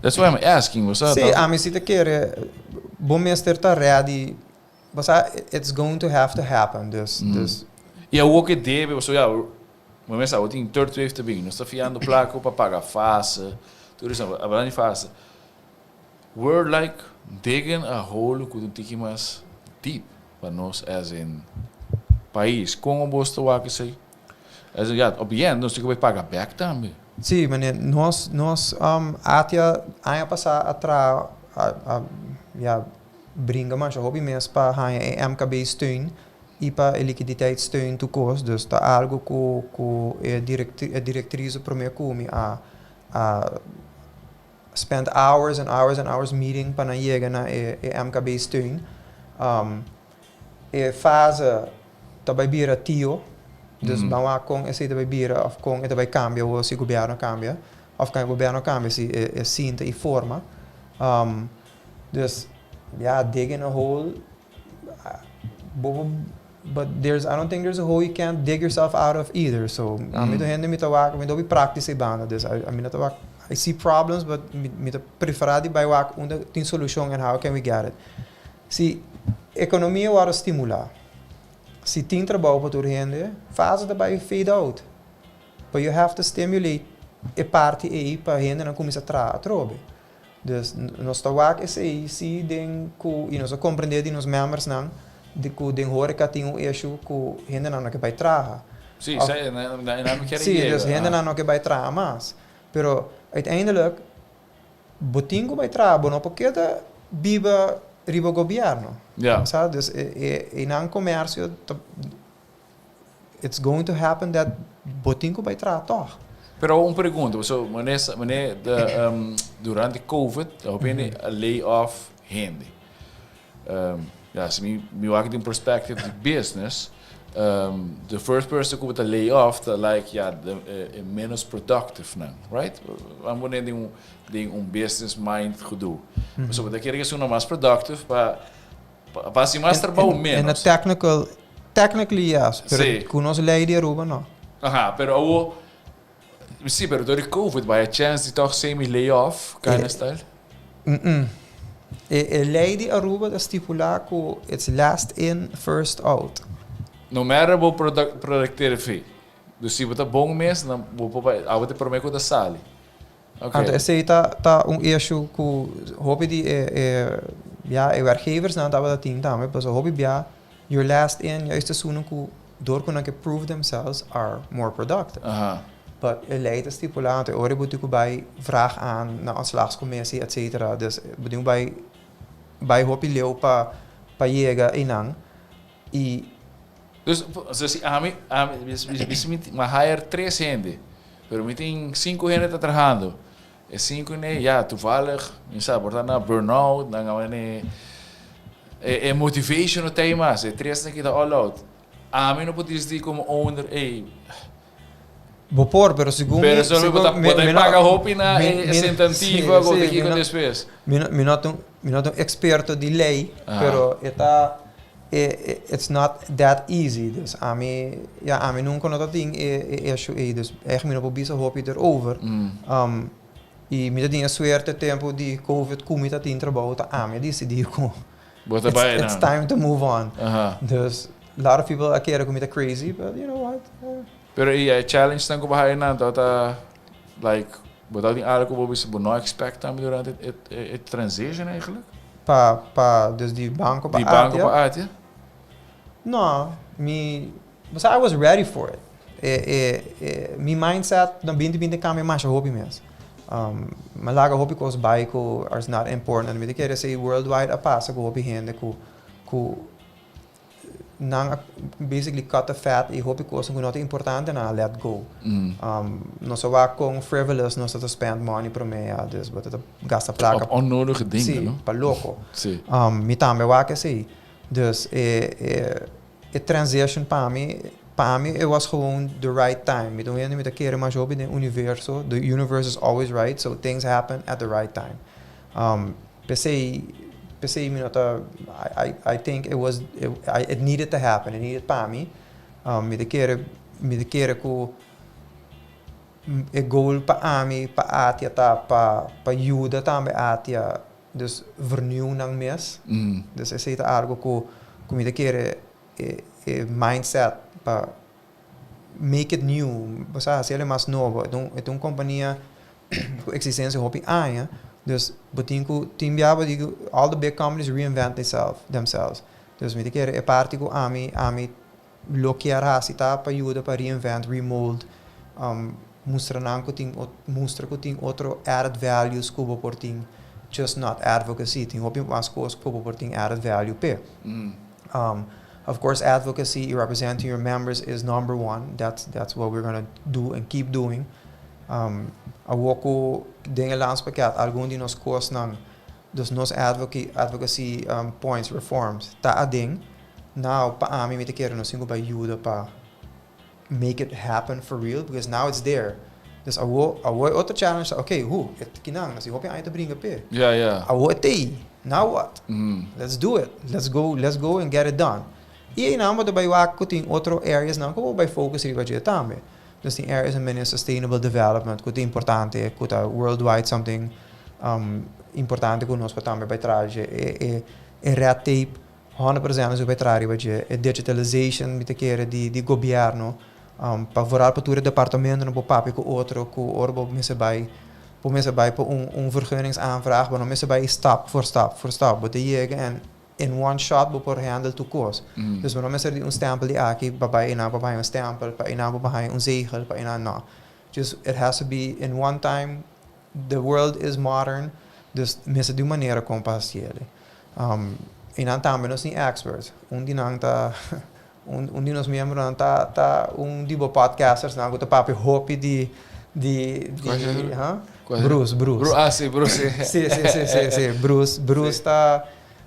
Speaker 1: That's why I'm asking, bo sa.
Speaker 2: Sí, ami si ta kere bo mester ta ready. Bo sa it's going to have to happen, dus dus.
Speaker 1: I awor ke debe, pasobra ya, bo mes sa, bo tin third wave ta bin, nos ta fiando plaka pa paga fase, tur esnan, hablando di fase, we're like digging a hole ku ta un tiki mas deep. Pa nos as in pais, kon bo ta wak esei? As in, ya, op die end nos tin ku bai paga bek tambe.
Speaker 2: Sí, meneer, nos, nos ATIA aña pasá a traha, a, a, ya, bringa masha hopi mes pa haña e MKB steun i pa e likiditeitssteun tur kos. Dus ta algu ku, ku e directri, e directrice promé ku mi a, a spend hours and hours and hours meeting pa nan yega na e e MKB steun. Um, e fase ta bai bira tio, dus ban wak kon esei ta bai bira of kon e ta bai kambia awor si gobièrnu kambia, of kan e gobièrnu kambia si e e sinta i forma. Um, dus ya, digging a hole, bo por But there's, I don't think there's a hole you can't dig yourself out of either. So, ami ta hende mi ta wak, mi ta hopi practice ei banda. Dus, ami no ta wak, I see problems, but mi, mi ta prefera di bai wak unda tin solucion and how can we get it. Si economia wòrdu stimula, si tin trabou pa tur hende, fase ta bai fade out. But you have to stimulate e parti ei pa hendenan kuminsá traha atrobe. Dus nos ta wak esei si den ku i nos a komprendé di nos membersnan di ku den horeca tin un issue ku hendenan no ke bai traha.
Speaker 1: Sí,
Speaker 2: Of
Speaker 1: sa na na mi kier
Speaker 2: sí,
Speaker 1: yega.
Speaker 2: dus hendenan no ke bai traha mas. Pero uiteindelijk bo tin ku bai traha, bo no por keda biba riba gobièrnu.
Speaker 1: Ja.
Speaker 2: Sa, dus e e einan komersio ta It's going to happen that bo tin ku bai traha tòg.
Speaker 1: Pero un pregunta, pasobra manera sa manera de durante covid ta hopi hende a lay off hende. Ya si mi mi wak di un perspective di business. The first person ku bo ta lay off ta like ya de e menos productive nan, right? Wan bo den un den un business mind gedoe. Pasobra bo ta kere ku esun mas productive pa pa hasi mas trabou
Speaker 2: In a
Speaker 1: menos.
Speaker 2: technical, technically yes, pero
Speaker 1: Sí.
Speaker 2: ku nos ley di Aruba no.
Speaker 1: Aha, pero awo sí, pero door di covid bai a chance di toch semi lay off kind of style.
Speaker 2: E ley di Aruba ta stipula cu it's last in, first out.
Speaker 1: No matter bo productivity. Dus si bo ta bon mes, dan bo por bai, abo ta e prome cu ta sali. Ok.
Speaker 2: Anto esey ta un issue cu hopi di e, e, ya, e werkgeversnan tabata tin tambe, pasobra hopi bia you're last in, juist esunnan cu door cu nan ke prove themselves are more productive. But e ley ta stipula, anto e ora bo tin cu bay vraag aan na ontslagscommissie et cetera. Dus bo tin cu bay bay hopi leu pa pa yega eynan y.
Speaker 1: Dus si ami ami bisa mi mi a hire tres hende pero mi tin cinco hende ta trahando e cinco ne ya toevallig mi sa por ta na burnout nan a wene e motivation no ta ey mas e tres nan kita all out ami no por disdi como owner ey.
Speaker 2: Bo por, pero segun
Speaker 1: mi... Pero solo bo ta paga hopi na e sentantiva ku ta kiko despues.
Speaker 2: Mi no ta mi no ta un experto di ley, pero e ta it's not that easy. Dus ami, ya, ami nunca no ta tin e issue ei, dus echt mi no por bisa hopi erover. I mi ta tin e suerte tempu di covid ku mi ta tin trabou ta ami a disidi ku
Speaker 1: Bo ta bai
Speaker 2: it's time to move on. Dus a lot of people a kere ku mi ta crazy, but you know what.
Speaker 1: Pero i e challenge nan ku bo haya nan tabata like bo tabatin algo ku bo bisa bo no expect tambe durante e transition eigenlijk?
Speaker 2: Pa pa dus di banko pa
Speaker 1: Di banko
Speaker 2: Atia?
Speaker 1: pa Atia?
Speaker 2: No, mi bo sa I was ready for it. E e e mi mindset na binti binti kambia masha hopi mes. Mi a laga hopi kos bai ku are not important. Mi ta kere esei worldwide a pasa ku hopi hende ku ku nan a basically cut the fat y hopi cosnan cu no ta importante nan a let go. Nos a wak con frivolous nos ta ta spend money prome ya, dus bo ta ta gasta placa.
Speaker 1: Op onnodige dingen, no?
Speaker 2: Si, pa loco.
Speaker 1: Si.
Speaker 2: Mi tambe wak esey. Dus e e e transition pa mi, pa mi it was gewoon the right time. Mi ta un hende mi ta kere mas hopi den universo, the universe is always right, so things happen at the right time. P'esei, p'esei mi no ta, I, I, I think it was, it, I, it needed to happen, it needed pa mi. Mi ta kere, mi ta kere ku e goal pa ami, pa Atia ta pa, pa yuda tambe Atia, dus vernieuw nan mes. Dus esei ta algo ku, ku mi ta kere e, e mindset pa make it new, bo sa hasi el mas nobo. E ta un, e ta un kompania ku eksistensia hopi aña, dus bo tin ku tin bia bo di ku all the big companies reinvent themselves, themselves. Dus mi ta kere e parti ku ami, ami lo kier hasi ta pa yuda pa reinvent, remold, mustra nan ku tin mustra ku tin otro added values ku bo por tin, just not advocacy, tin hopi mas kos ku bo por tin added value p'e. Of course advocacy y representing your members is number one, that's that's what we're gonna do and keep doing. Awor ku den e landspakket algun di nos kosnan, dus nos advocacy points, reforms, ta aden, now pa ami mi ta kere nos tin ku bai yuda pa make it happen for real because now it's there. Dus awor awor e otro challenge ta okay hu e kinan nos tin hopi aña ta bringa p'e. Awor e t'ei, now what? Let's do it, let's go let's go and get it done. I einan bo ta bai wak ku tin otro areasnan ku bo bai focus riba dje tambe. Nos tin areas manera sustainable development ku ta importante, ku ta worldwide something importante ku nos por tambe bai traha dje. E e red tape 100% nos por bai traha riba dje. E digitalization mi ta kere di di gobierno pa vooral pa tur e departamentonan por papia ku otro ku ora bo mester bai bo mester bai pa un un vergunningsaanvraag bo no mester bai stap voor stap voor stap. Bo ta yega en In one shot bo por handle tur kos. Dus bo no mester di un stempel di aki pa bai einan pa haña un stempel, pa einan pa haña un zegel, pa einan no. Just it has to be in one time, the world is modern, dus mester di un manera kon pa hasi el. Einan tambe nos tin experts. Un di nan ta un di nos miembronan ta ta un di bo podcastersnan ku ta papia hopi di di di ha? Bruce, Bruce.
Speaker 1: Ah si, Bruce si.
Speaker 2: Si, si, si, si, si. Bruce, Bruce ta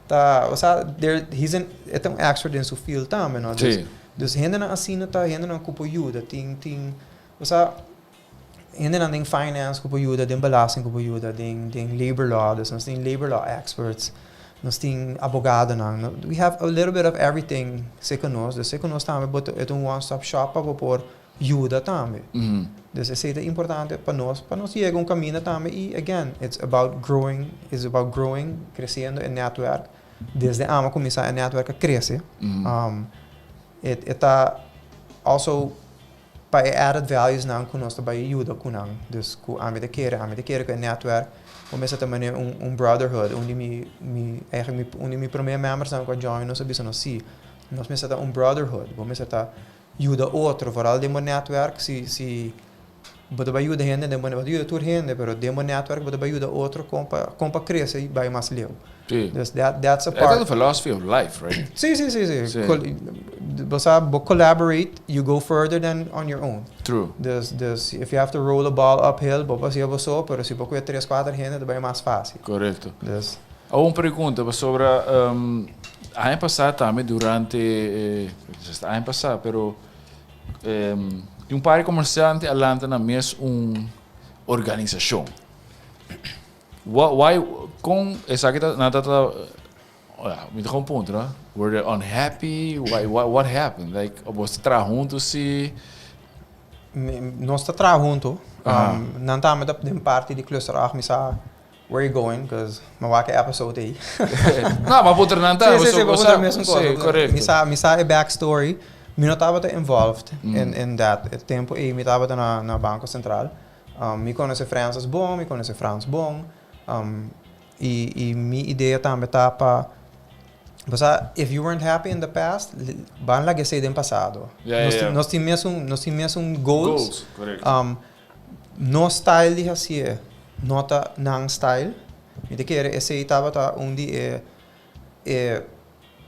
Speaker 2: Ta, o sea, there, he's an, e ta un expert den su field tambe, no?
Speaker 1: Sí.
Speaker 2: Dus hendenan asina ta hendenan ku por yuda. Tin tin osea hendenan den finance ku por yuda, den belasting ku por yuda, den den labor law, dus nos tin labor law experts, nos tin abogadonan. We have a little bit of everything serka nos. Dus serka nos tambe bo ta e ta un one stop shop pa bo por yuda tambe. Dus esei ta importante pa nos, pa nos yega un kaminda tambe i again, it's about growing, it's about growing, kresiendo e netwerk. Desde amo a kuminsá e netwerk a krese. E e ta also pa e added values nan ku nos ta bai yuda ku nan. Dus ku ami ta kere, ami ta kere ku e netwerk bo mester ta manera un un brotherhood. Un di mi mi eigenlijk mi un di mi promé members nan ku a join nos a bisa nos si, nos mester ta un brotherhood. Bo mester ta yuda otro, vooral den bo netwerk si si bo ta bai yuda hende den bo bo ta yuda tur hende pero den bo netwerk bo ta bai yuda otro kon pa kon pa krese i bai mas leu.
Speaker 1: Sí.
Speaker 2: Dus that that's a
Speaker 1: That's
Speaker 2: part.
Speaker 1: the philosophy of life, right?
Speaker 2: Sí, sí, sí, sí.
Speaker 1: Sí.
Speaker 2: Col bo sa bo collaborate you go further than on your own.
Speaker 1: True.
Speaker 2: Dus dus if you have to roll a ball uphill bo por hacia bo so pero si bo kue tres kuater hende ta bai mas fácil.
Speaker 1: Correcto.
Speaker 2: Dus.
Speaker 1: Awor un pregunta pasobra aña pasá tambe durante e no aña pasá pero tin un par di komersiante a lanta nan mes un organisashon. Why kon esaki ta nan ta ta mi ta kon puntra were they unhappy why what happened like bo ta traha huntu si?
Speaker 2: Nos ta traha huntu nan tambe ta den parti di cluster 8 mi sa. Where you going? Cause mi wak e episode ei.
Speaker 1: No, ma puntra nan ta.
Speaker 2: Sí, sí, sí, bo puntra mesun kos.
Speaker 1: Sí, korekto.
Speaker 2: Mi sa, mi sa e backstory. Mi no tabata involved in, in that. E tempu ei mi tabata na, na Banko Sentral. Mi konosé Francis bon, mi konosé Frans bon. I, i mi idea tambe ta pa, bo sa, if you weren't happy in the past, ban laga esei den pasado.
Speaker 1: Ja, ja, ja.
Speaker 2: Nos, nos tin mesun, nos tin mesun goals.
Speaker 1: Goals, korekto.
Speaker 2: Nos style di hasié no ta nan style. Mi ta kere esei tabata un di e e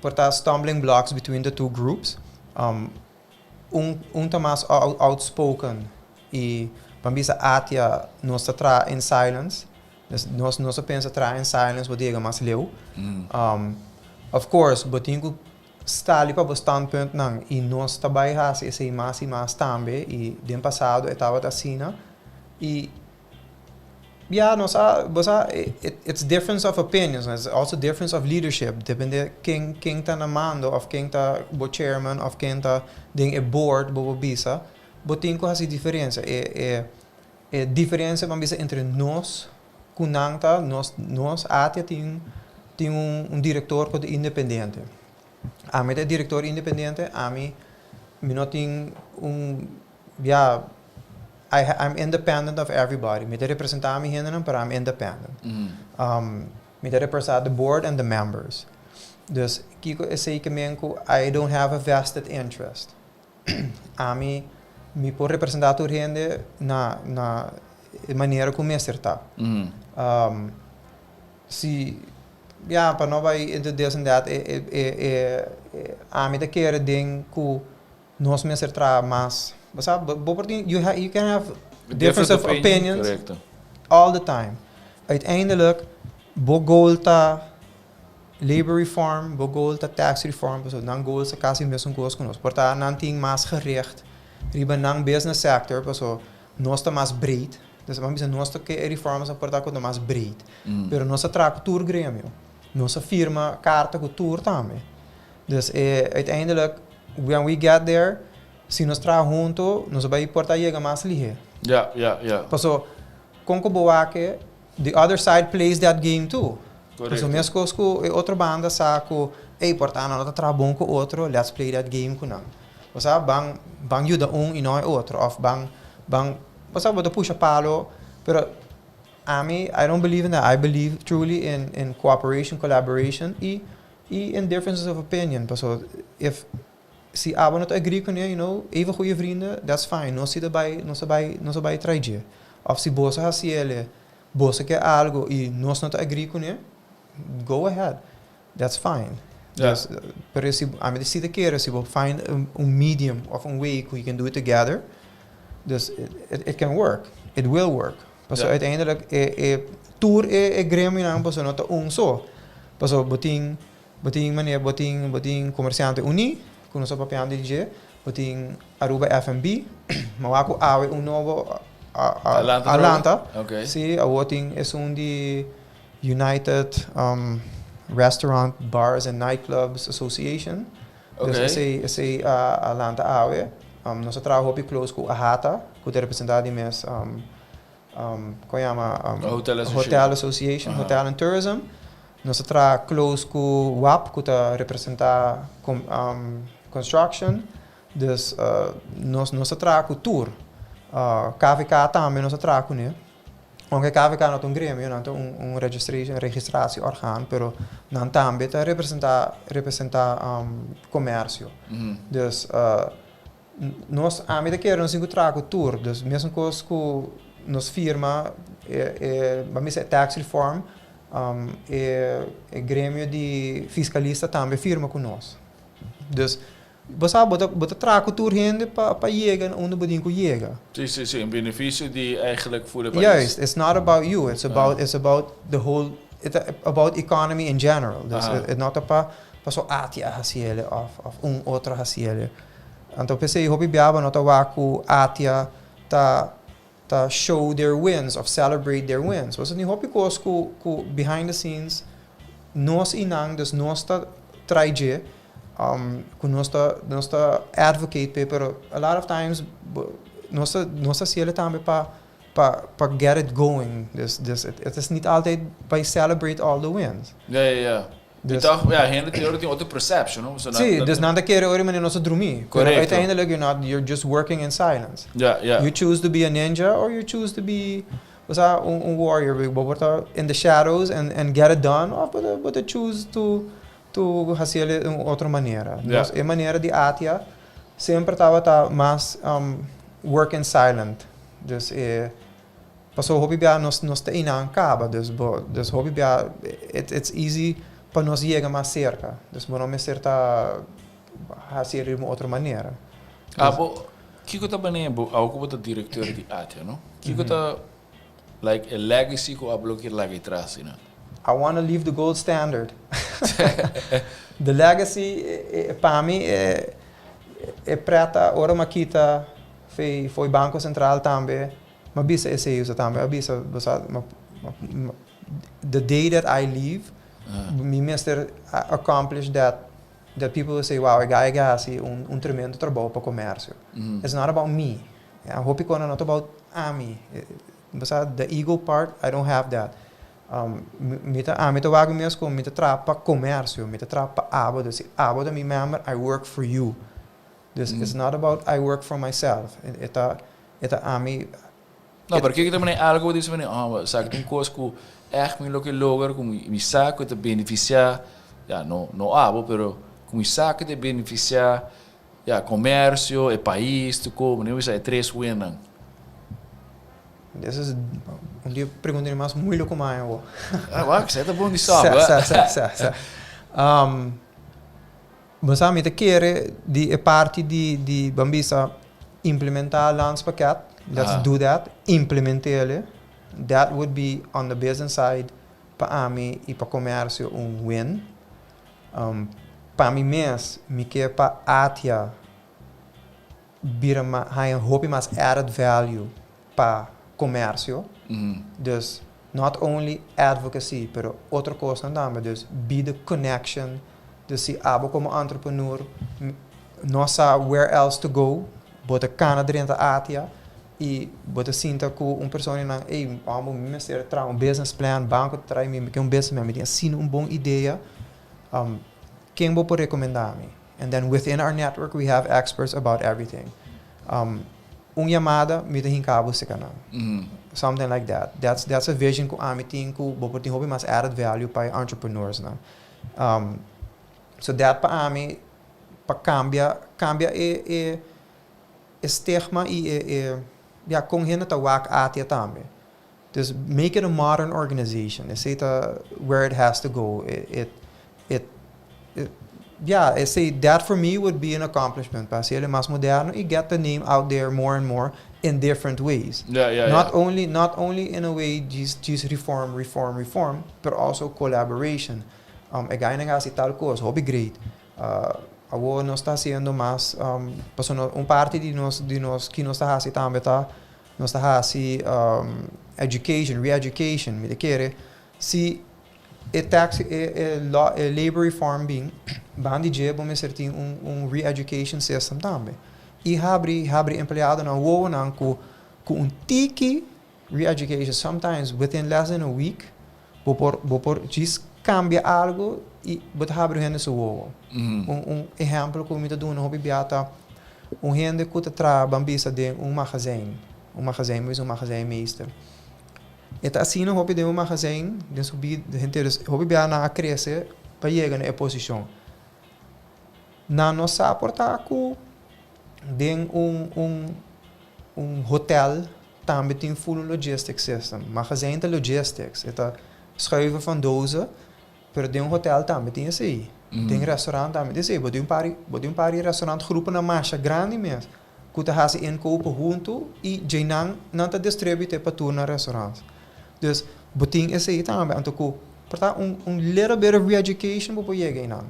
Speaker 2: por ta stumbling blocks between the two groups. Un un ta mas outspoken i ban bisa Atia nos ta traha in silence. Dus nos nos a pensa traha in silence bo ta yega mas leu. Of course bo tin ku Stali pa bo standpuntnan i nos ta bai hasi esei mas i mas tambe i den pasado e tabata asina i ya nos a bo sa it's difference of opinions it's also difference of leadership depende ken ken ta na mando of ken ta bo chairman of ken ta den e board bo por bisa bo tin ku hasi diferencia e e e diferencia ban bisa entre nos Ku nan ta nos nos ATIA tin tin un un direktor ku ta independiente. Ami ta e direktor independiente, ami mi no tin un ya I I'm independent of everybody. Mi ta representá mi hendenan pero I'm independent. Mi ta represá the board and the members. Dus kiko esei ke men ku I don't have a vested interest. Ami mi por representá tur hende na na e manera ku mester ta. Si ya pa no bai into this and that e e e e ami ta kere den ku nos mester traha mas bo sa bo por tin you you can have difference of opinions all the time. Uiteindelijk bo goal ta Labor reform, bo goal ta tax reform, pasobra nan goals ta casi mesun cos cu nos. Por ta nan tin mas gericht riba nan business sector, pasobra nos ta mas breed. Dus ban bisa nos ta ke e reforms por ta cu ta mas breed. Pero nos a traha cu tur gremio. Nos a firma carta cu tur tambe. Dus e uiteindelijk when we get there, si nos traha hunto, nos a bay por ta yega mas lihe.
Speaker 1: Ja, ja, ja.
Speaker 2: Pasobra con cu bo wak e The other side plays that game too.
Speaker 1: Correcto.
Speaker 2: Pasobra mescos cu e otro banda sa cu, ey, por ta nan no ta traha bon cu otro, let's play that game cu nan. Bo sa, ban, ban yuda un y no e otro, of ban, ban, bo sa, bo ta pusha palo, pero ami, I don't believe in that. I believe truly in, in cooperation, collaboration y, y in differences of opinion. Pasobra if, si abo no ta agree cune, you know, even goeie vrienden, that's fine. Nos si ta bai, nos ta bai, nos ta bai trai dje. Of si boso haci ele, boso ke algo y nos no ta agree cune, go ahead. That's fine.
Speaker 1: Ja.
Speaker 2: Dus, pero si, ami si ta kere, si bo find un, un medium of un way cu you can do it together, dus it, it, it can work. It will work. Pasobra
Speaker 1: Ja.
Speaker 2: uiteindelijk e, e, tur e, e gremionan boso no ta un so. Pasobra bo tin Bo tin manera bo tin bo tin komersiante uní ku Ku nos a papiando di dje, bo tin Aruba FNB, ma wak ku awe un nobo a
Speaker 1: A
Speaker 2: lanta.
Speaker 1: Okay.
Speaker 2: Sí, awor tin esun di United Restaurant, Bars and Nightclubs Association. Dus esei esei a lanta awe. Nos a traha hopi close ku AHATA, ku ta representá di mes kon yama
Speaker 1: Hotel Association.
Speaker 2: Hotel Association, Hotel and Tourism. Nos a traha close ku WAP ku ta representá construction. Dus nos nos a traha ku tur. KVK tambe nos a traha kuné. Aunke KVK no ta un gremio, nan ta un un registration registratieorgaan, pero nan tambe ta representá representá komersio. Dus Nos, ami ta kere nos tin ku traha ku tur. Dus mesun kos ku nos firma e e ban bisa e tax reform, e e gremio di fiskalista tambe firma ku nos. Dus bo sa bo ta bo ta traha ku tur hende pa pa yega na unda bo tin ku yega.
Speaker 1: Si, si, si. En benefisio di eigenlijk voor de pais.
Speaker 2: Juist, it's not about you, it's about it's about the whole, it about economy in general. Dus e no ta pa paso ATIA a hasiele of of un otro a hasiele. Anto p'esei hopi biaba no ta wak ku ATIA ta ta show their wins of celebrate their wins. Pasobra tin hopi kos ku ku behind the scenes nos i nan, dus nos ta trai dje, ku nos ta nos ta advocate p'e, pero a lot of times nos ta nos ta hasiel tambe pa pa pa get it going. Dus dus het is niet altijd by celebrate all the wins.
Speaker 1: Ja, ja, ja.
Speaker 2: Dus,
Speaker 1: toch, ja, hende tin ora tin otro perception, no? So
Speaker 2: sí, dus nan ta kere ora manera nos a drumi. Pero
Speaker 1: Correcto.
Speaker 2: uiteindelijk you're not, you're just working in silence. You choose to be a ninja or you choose to be, o sea, un, un warrior. Bo por ta in the shadows and, and get it done of bo ta, bo ta choose to, to haciel di un otro manera. Nos, e manera di ATIA semper tabata mas work in silent. Dus e Paso hopi bia nos nos ta einan kaba, dus bo dus hopi bia it it's easy pa nos yega mas serka. Dus bo no mester ta hasi di un otro manera.
Speaker 1: Abo, kiko ta bane bo awo ku bo ta direkteur di ATIA, no? Kiko ta like e legacy ku abo lo kier laga atras asina?
Speaker 2: I wanna leave the gold standard. The legacy pa mi e e preta ora mi a kita fei fo'i Banko Sentral tambe. M'a bisa esei usa tambe a bisa bo sa the day that I leave mi mester accomplish that that people will say wow e guy a hasi un un tremendo trabou pa comercio. It's not about me. Hopi kona no ta about ami. Bo sa the ego part I don't have that. Mi ta ami ta wak mi mes como mi ta traha pa comercio, mi ta traha pa abo, dus si abo ta mi member I work for you. Dus it's not about I work for myself. E ta E ta ami.
Speaker 1: No, pero kiko ta manera algo bo dici manera, oh, sa ki un cos cu echt mi lo ke logra, cu mi sa cu ta beneficia, ya, no, no abo, pero cu mi sa cu ta beneficia, ya, comercio, e pais, tur cos, manera bo bisa e tres winnan.
Speaker 2: This is un di e preguntanan mas moeilijk cu mi a haña.
Speaker 1: Ah, wak, esei ta bon di sòp, hè?
Speaker 2: Sa, sa, sa, sa. Bo sa mi ta kere di e parti di di ban bisa implementa landspakket, let's do that, implementele, that would be on the business side pa ami y pa comercio un win. Pa mi mes mi ke pa ATIA bira ma haña hopi mas added value pa comercio, dus not only advocacy pero otro cosnan tambe, dus be the connection, dus si abo como entrepreneur no sa where else to go, bo ta cana drenta ATIA y bo ta sinta cu un persona y nan ey amo mi mester traha un business plan, banco ta traha mi, mi ke un business plan, mi tin asina un bon idea, ken bo por recomenda mi? And then within our network we have experts about everything. Un yamada mi ta hinca bo seca nan. Something like that. That's that's a vision cu ami tin cu bo por tin hopi mas added value pa e entrepreneurs nan. So that pa ami pa cambia cambia e e e stigma y e e ya con hende ta wak ATIA tambe. Dus make it a modern organization. Esey ta where it has to go. It, it, it, yeah, esey, that for me would be an accomplishment. Pa haciele mas moderno y get the name out there more and more in different ways. Not only, not only in a way djis, djis reform, reform, reform, pero also collaboration. E gainan a haci tal cos, hopi great. Awor nos ta haciendo mas, pasobra un parti di nos di nos ki nos ta haci tambe ta nos ta haci education, re-education. Mi ta kere si e tax e e law e labor reform bin, banda di dje bo mester tin un un re-education system tambe. I habri habri empleadonan wowonan ku ku un tiki Re-education, sometimes within less than a week bo por bo por djis cambia algo y bo ta habri un hende su wowo. Un un ehempel cu mi ta duna hopi bia ta un hende cu ta traha ban bisa den un magazijn, un magazijn ban bisa un magazijnmeester. E ta asina hopi den un magazijn den su bida henter dus hopi bia nan a crece pa yega na e posicion. Nan no sa por ta cu den un un un hotel tambe tin full un logistics system. Magazijn ta logistics, e ta schuiven van dozen, pero den un hotel tambe tin esei. Den restaurant tambe tin esei. Bo tin un par di, bo tin un par di restaurant gruponan masha grandi mes ku ta hasi inkopen huntu i djeinan nan ta distribuite pa tur nan restaurants. Dus bo tin esei tambe, anto ku por ta un un little bit of re-education bo por yega einan.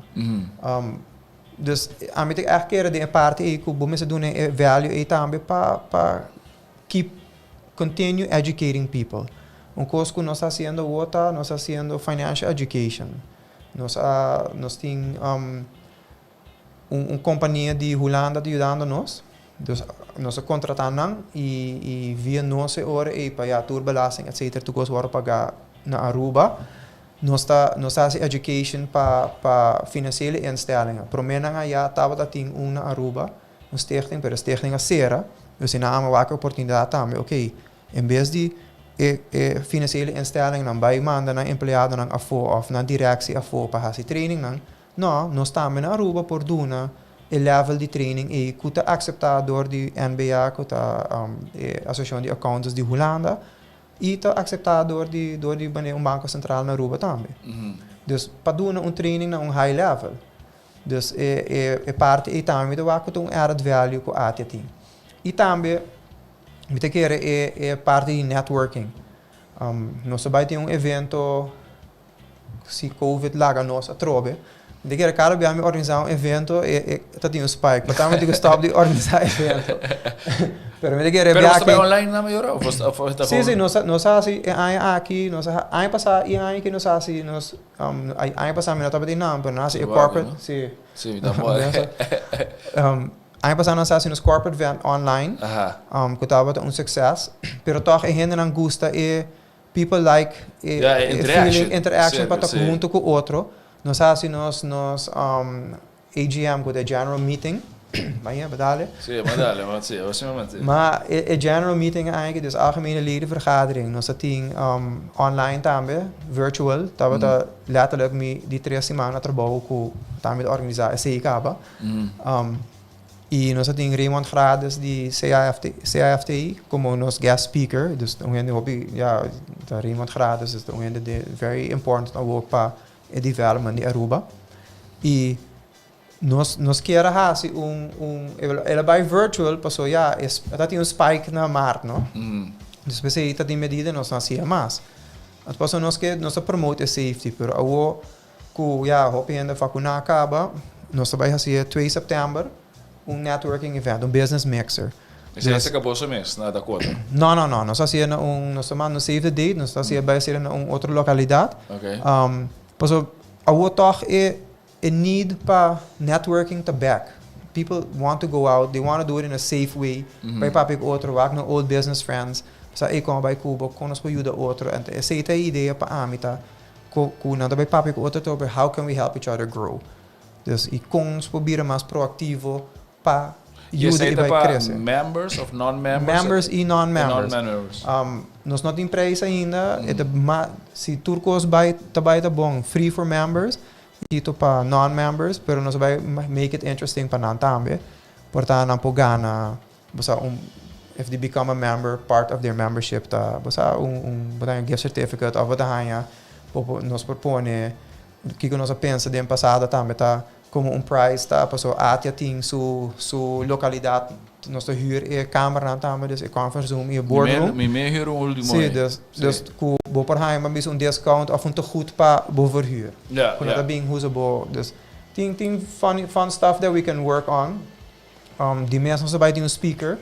Speaker 2: Dus ami ta ègt kere den e parti ei ku bo mester duna e value ei tambe pa pa keep continue educating people. Un kos ku nos ta hasiendo awor ta nos ta hasiendo financial education. Nos a nos tin un un kompania di Hulanda ta yudando nos, dus nos a kontratá nan i i via nos e ora ei pa ya tur belasting etcetera tur kos wòrdu pagá na Aruba. Nos ta nos ta hasi education pa pa financiële instellingen. Prome nan aya tabata tin un na Aruba, un stichting, pero e stichting a sera. Dus nan a wak e oportunidad tambe, ok, en bes di e e financiële instellingennan bay manda nan empleadonan afo of nan directie afo pa hasi trainingnan, no, nos tambe na Aruba por duna e level di training ey cu ta acepta door di NBA, cu ta e Asociacion di Accountants di Hulanda, I ta akseptá dor di dor di manera un banko sentral na Aruba tambe. Dus pa duna un training na un high level. Dus e e e parti ei tambe mi ta wak ku ta un added value ku ATIA tin. I tambe mi ta kere e e parti di networking. Nos ta bai tin un evento Si covid laga nos atrobe, mi ta kere kada bia mi organisa un evento e e ta tin un spike. Por tanto mi tin ku stop di organisa evento. Pero mi ta kere
Speaker 1: Pero bos ta bai online na mayoria of bos of ta
Speaker 2: Si, si, nos a nos a hasi e aña aki, nos a aña pasa i e aña aki nos a hasi nos aña pasa mi no tabatin nan, pero nos a hasi e corporate, si.
Speaker 1: Si, mi ta mor.
Speaker 2: Aña pasa nos a hasi nos corporate event online, ku tabata un succes, pero tog e hendenan gusta e People like e
Speaker 1: Ja, e interaction.
Speaker 2: feeling, interaction pa
Speaker 1: Zeker,
Speaker 2: ta
Speaker 1: sí.
Speaker 2: hunto cu otro. Nos a haci nos nos AGM cu ta e general meeting. Maya, ba dale?
Speaker 1: Sí, ba dale, ma sí, a simamente.
Speaker 2: Ma e e general meeting aki, dus algemene ledenvergadering, nos a tin online tambe, virtual. Tabata letterlijk mi di tres siman na trabou cu tambe ta organisa esey caba. Y nos a tin Raymond Grades di CAFT, CAFTI como nos guest speaker. Dus un hende hopi, ja, ta Raymond Grades, dus un hende de very important awor pa e development di Aruba. Y nos, nos kier a haci un, un, el a bay virtual paso ja, es, ta tin un spike na maart, no? Dus p'esey ta tin medida nos no hacia mas. Anto paso nos ke, nos ta promote e safety, pero awor Ku ya hopi hende vakuná kaba, nos ta bai hasi e twee sèptèmber un networking event, un business mixer.
Speaker 1: Esei ta seka boso mes na Dakota?
Speaker 2: No, no, no. Nos ta hasié na un, nos ta manda un save the date, nos ta hasié bai hasié na un otro lokalidat. Pasobra awor tòg e e need pa networking ta bèk. People want to go out, they want to do it in a safe way, bai papia ku otro, wak nan old business friends, sa ey kon a bai ku bo, kon nos por yuda otro. Anto esei ta e idea pa ami ta. Ku ku nan ta bai papia ku otro over how can we help each other grow. Dus i kon nos por bira mas proaktivo pa yuda i bai krese.
Speaker 1: I esei ta pa members of non-members?
Speaker 2: Members i non-members.
Speaker 1: Non-members.
Speaker 2: Nos no tin prijs ainda, e ta ma si tur kos bai ta bai ta bon free for members i to pa non-members pero nos a bai make it interesting pa nan tambe por ta nan por gana Bo sa un if they become a member part of their membership ta bo sa un un bo ta haña gift certificate of bo ta haña bo por nos por pone kiko nos a pensa den pasado tambe ta komo un prize ta paso ATIA tin su su lokalidat nos ta hür e kamernan tambe dus e conference room i e boardroom.
Speaker 1: Mi mi hür un ultimo
Speaker 2: Si dus dus ku bo por haña bo bisa un discount of un tegoed pa bo verhuur.
Speaker 1: Ja
Speaker 2: ku no ta bin usa bo dus. Tin fun, fun stuff that we can work on. Di mes nos bay tin un speaker.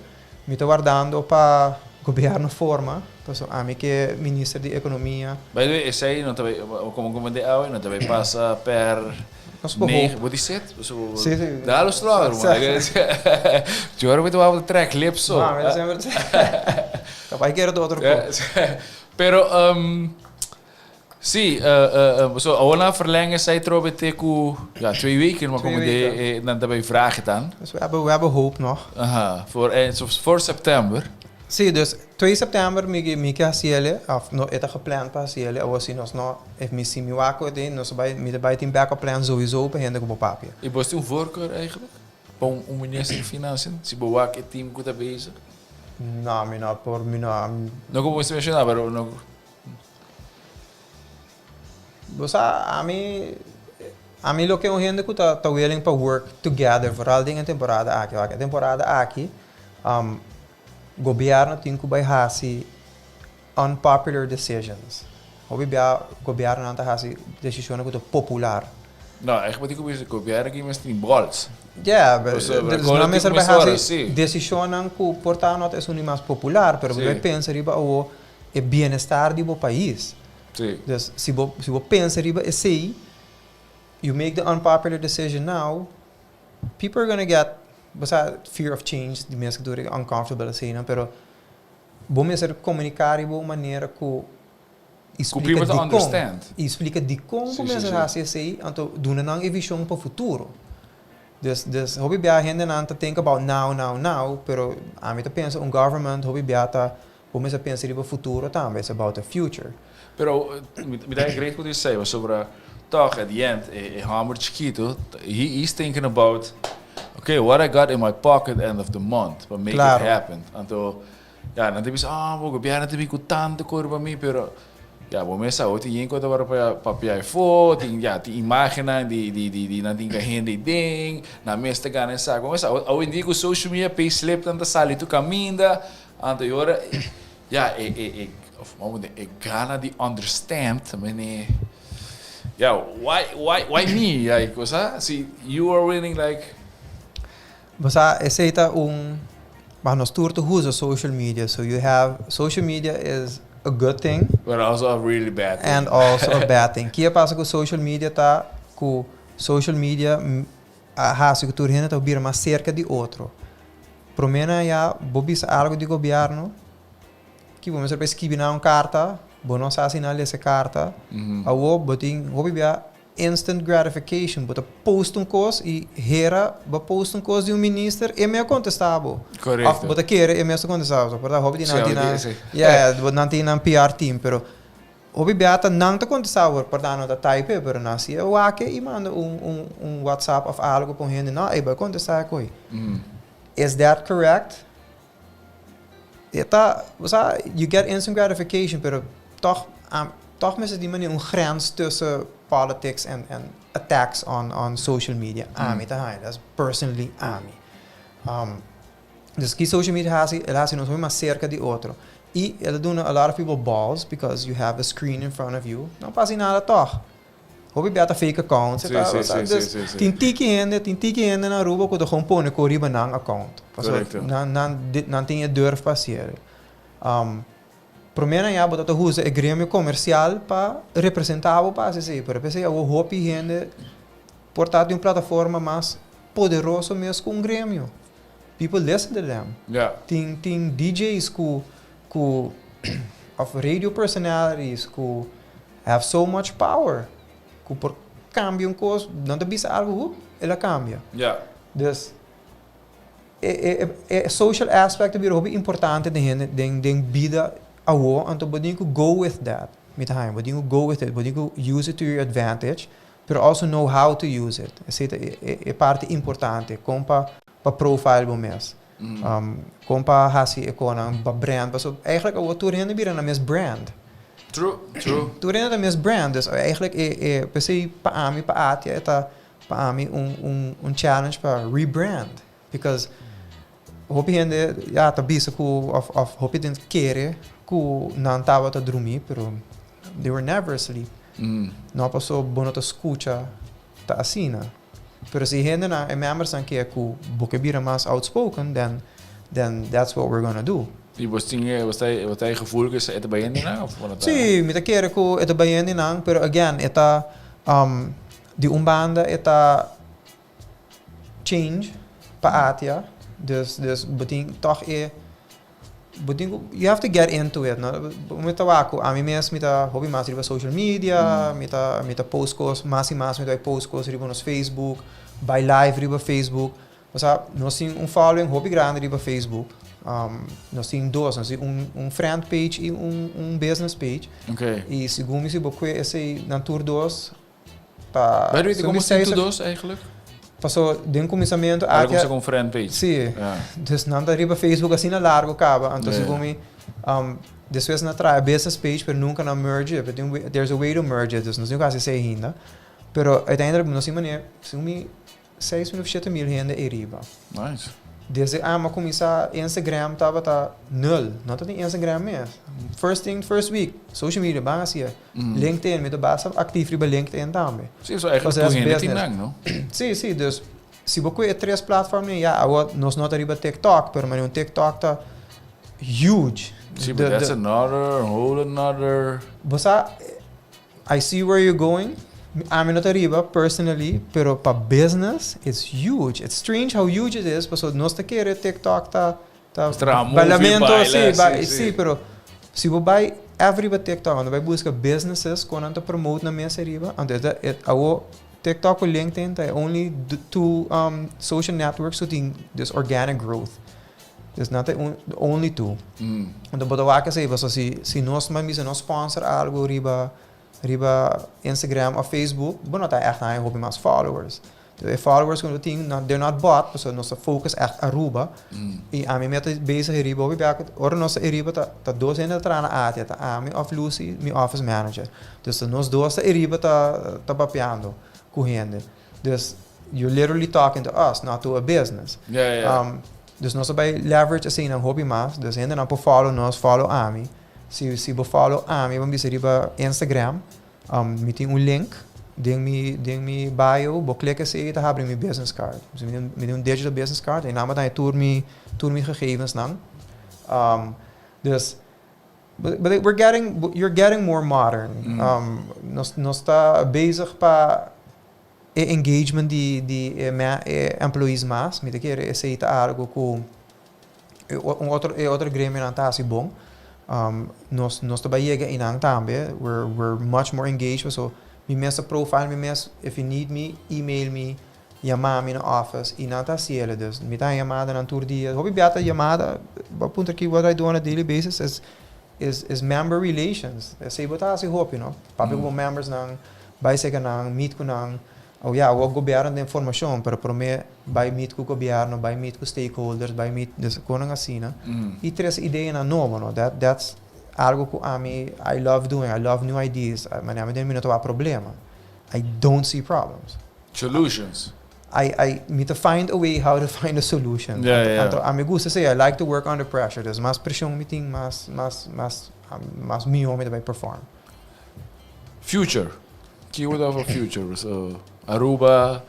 Speaker 2: Mi ta wardando pa gobierno forma. Paso ami ke minister di economia.
Speaker 1: By the way, esey no ta bay, como como de awe, no ta bay pasa per
Speaker 2: Nos por
Speaker 1: negen,
Speaker 2: hoop.
Speaker 1: bo di set? So,
Speaker 2: Si.
Speaker 1: Dalo slaughter, man. Jora mi ta wou trek lip so.
Speaker 2: Ma, mi ta semper Capaz kere ta otro kos.
Speaker 1: Pero, si, so awor nan a verlengen esei trobe te ku, ja, 2 weken, maar
Speaker 2: 2
Speaker 1: como de
Speaker 2: weken.
Speaker 1: Nan ta bay vragen dan.
Speaker 2: Dus we hebben hoop nog.
Speaker 1: Aha, so voor september.
Speaker 2: Si, dus 2 september mi ke haciele, of no, e ta gepland pa haciele, of si nos no, if mi si mi wako den, nos bay, mi bay tin backup plan sowieso pa hende como papia.
Speaker 1: Y bo tin un voorkeur eigenlijk? Pa un minister di Financiën? Si bo wak e team ku ta bezig?
Speaker 2: No, mi no, por mi no.
Speaker 1: No como bo menciona, pero no.
Speaker 2: Bo sa, ami lo ke un hende ku ta willing pa work together, vooral den e temporada aki. Wak, e temporada aki, gobierno tin ku bay hasi unpopular decisions. Hopi bia gobierno nan ta hasi decision ku ta popular.
Speaker 1: No, eigenlijk wat ik ook gobierno aki mes tin balls.
Speaker 2: Yeah, but
Speaker 1: Dus,
Speaker 2: dus
Speaker 1: gewoon
Speaker 2: nan mester
Speaker 1: tipo
Speaker 2: bay hasi decision ku por ta no ta esun mas popular, pero bo pensa riba o e bienestar di bo pais. Dus si bo pensa riba esey, you make the unpopular decision now, people are gonna get, basta fear of change, di mes dure uncomfortable asina, pero bo mester comunica riba un manera ku
Speaker 1: Ku
Speaker 2: explica
Speaker 1: people to
Speaker 2: di con,
Speaker 1: understand.
Speaker 2: explica di con bo mester hasi esey, anto duna nan e vision pa futuro. Dus hopi bia hende nan ta think about now, now, now, pero ami ta pensa un government hopi bia ta bo mester pensa riba futuro tambe, it's about the future.
Speaker 1: Pero mi ta agree ku esey, sobre toch at the end, e hammer chikito, he's thinking about, okay, what I got in my pocket end of the month, but make
Speaker 2: Claro.
Speaker 1: it happen. Anto, ja, nan ta bisa, ah, bo gobierno ta bin ku tanto kos pa mi, pero ja, bo mes sa, tin yen ku ta pa papia fo, tin ja, tin imagen di nan tin hende ding, na mes ta gana sa, bo mes sa, hoy en dia ku social media, payslip nan ta sali tur kaminda, anto ora, ja, e of mo e gana di understand, mane, ja, why me? Like, o si you are winning, like,
Speaker 2: Basta esey ta un maar nos tur ta usa social media, so you have social media is a good thing
Speaker 1: but also a really bad thing.
Speaker 2: And also a bad thing. Kico a pasa ku social media ta ku social media a hasi ku tur hende ta bira mas cerca di otro. Prome nan ya bo bisa algo di gobierno ku bo mester skirbi na un carta, bo no sa si nan lesa carta. Awo bo tin hopi bia instant gratification, bo ta post un cos y hera bo post un cos di un minister e mes a contesta bo.
Speaker 1: Correcto.
Speaker 2: Of bo ta kere e mes a contesta bo. Por hopi di nan tin nan yeah, bo nan tin nan PR team, pero hopi bia ta nan ta contesta bo, por nan ta type, pero nan si e wak e manda un WhatsApp of algo pa hende, no, e bay contesta koi. Is that correct? Eta, o you get instant gratification, pero toch is het die manier een grens tussen politics en attacks on social media. Ami ta haya, that's personally ami. Dus ki social media hasi, el a hasi nos mas cerca di otro. Y el a duna a lot of people balls because you have a screen in front of you. No pasa nada toch. Hopi bia ta fake accounts. Dus tin tiki hende na Aruba ku ta gewoon pone kos riba nan account. Paso nan tin e durf pa haci. Prome nan ya bo ta usa e gremio comercial pa representa bo pa asina, pero pesey e hopi hende por ta di un plataforma mas poderoso mes ku un gremio. People listen to them. Tin DJs ku of radio personalities ku have so much power ku por cambia un cos, nan ta bisa algo, el a cambia. Dus e social aspect bira hopi importante den bida awo, anto bo tin ku go with that. Mi ta haya, bo tin ku go with it, bo tin ku use it to your advantage, pero also know how to use it. Esey ta e parti importante, kon pa profile bo mes. Kon pa hasi e kosnan, pa brand, so eigenlijk awo tur hende bira nan mes brand.
Speaker 1: True, true.
Speaker 2: Tur hende ta mes brand, dus eigenlijk e pesey pa ami, pa ATIA, ta pa ami un challenge pa rebrand because hopi hende ja ta bisa ku of hopi den kere ku nan tabata drumi, pero they were never asleep. No paso bo no ta scucha ta asina. Pero si hendenan, e membersnan ke ku bo ke bira mas outspoken, then that's what we're gonna do.
Speaker 1: I bo tin e, bo ta, bo ta e gevoel ku e ta bai hendenan of bo no ta?
Speaker 2: Sí, mi ta kere ku e ta bai hendenan, pero again, e ta, di un banda e ta change pa ATIA, dus bo tin tòg e, bo tin ku, you have to get into it, no? Bo mi ta wak ku ami mes mi ta hopi mas riba social media, mi ta post kos, mas i mas mi ta bai post kos riba nos Facebook, bai live riba Facebook. Osea, nos tin un following hopi grandi riba Facebook. Nos tin dos, nos tin un friend page i un business page. I segun mi si bo kue esei nan tur dos ta.
Speaker 1: By the way, dikon bo tin tur dos eigenlijk?
Speaker 2: Paso den kuminsamentu
Speaker 1: aki. Ora kumsa ku un friend page.
Speaker 2: Si. Dus nan ta riba Facebook asina largu kaba. Anto segun mi despues nan a traha e business page pero nunka nan merge it. But there's a way to merge it. Dus nos tin ku hasi esei ainda. Pero uiteindelijk nos tin manera, segun mi. 6000 of 7000 hende ei riba.
Speaker 1: Nice.
Speaker 2: Desde ami a kuminsá Instagram tabata nul. No tabatin Instagram mes. First thing first week, social media ban hasié. LinkedIn, mi ta basta aktif riba LinkedIn tambe.
Speaker 1: Sí, so eigenlijk tur hende tin nan, no?
Speaker 2: Sí, sí. Dus si bo kohe e tres platformnan ei, ya, awor nos no ta riba TikTok, pero manera un TikTok ta huge.
Speaker 1: Sí, but that's another, whole another.
Speaker 2: Bo sa. I see where you're going, ami no ta riba personally, pero pa business it's huge, it's strange how huge it is, pasobra nos ta kere TikTok ta ta
Speaker 1: bailamento,
Speaker 2: si, si, si, pero si bo bai èf riba TikTok anto bai buska businesses kon nan ta promote nan mes ariba, anto e ta e awo TikTok ku LinkedIn ta e only two social networks ku tin this organic growth. Dus nan ta e only two. Anto bo ta wak esei pasobra si si nos mas bisa nos sponsor algo riba riba Instagram of Facebook bo no ta ègt haña hopi mas followers. Dus e followers ku no tin nan they're not bought pasobra nos ta focus ègt Aruba i ami mi a ta bezig riba hopi bia ora nos ta eriba ta ta dos hende ta traha na ATIA ta ami of Lucy mi office manager. Dus ta nos dos ta eriba ta ta papiando ku hende. Dus you're literally talking to us, not to a business. Dus nos a bai leverage eseinan hopi mas. Dus hendenan por follow nos, follow ami. Si si bo follow ami, bo bisa riba Instagram, mi tin un link den mi den mi bio, bo click esei ta habri mi business card. Dus mi tin mi tin un digital business card, einan bo ta haña tur mi tur mi gegevensnan. Dus But we're getting, you're getting more modern. Nos nos ta bezig pa e engagement di di e e employees mas. Mi ta kere esei ta algo ku e un otro e otro gremionan ta hasi bon. Nos nos ta bai yega einan tambe. We're we're much more engaged paso mi mes ta profile mi mes if you need me email me. Yama mi na office y nan ta haciele dus mi ta haña yamadanan tur dia hopi bia ta yamada bo a puntra ki what I do on a daily basis is is is member relations esey bo ta haci hopi no papia cu bo members nan bay seca nan meet cu nan oh ya awor gobierno den formacion pero prome bay meet cu gobierno bay meet cu stakeholders bay meet dus conan asina y trece ideanan nobo no that that's algo cu ami I love doing I love new ideas manera mi den mi no ta wak problema I don't see problems.
Speaker 1: Solutions.
Speaker 2: I, I, mi ta find a way how to find a solution. Anto, ami gusta esei, I like to work under pressure. Dus mas presion mi tin, mas, mas, mas, mas mihó mi ta bai perform.
Speaker 1: Future. Keyword of a future. So, Aruba,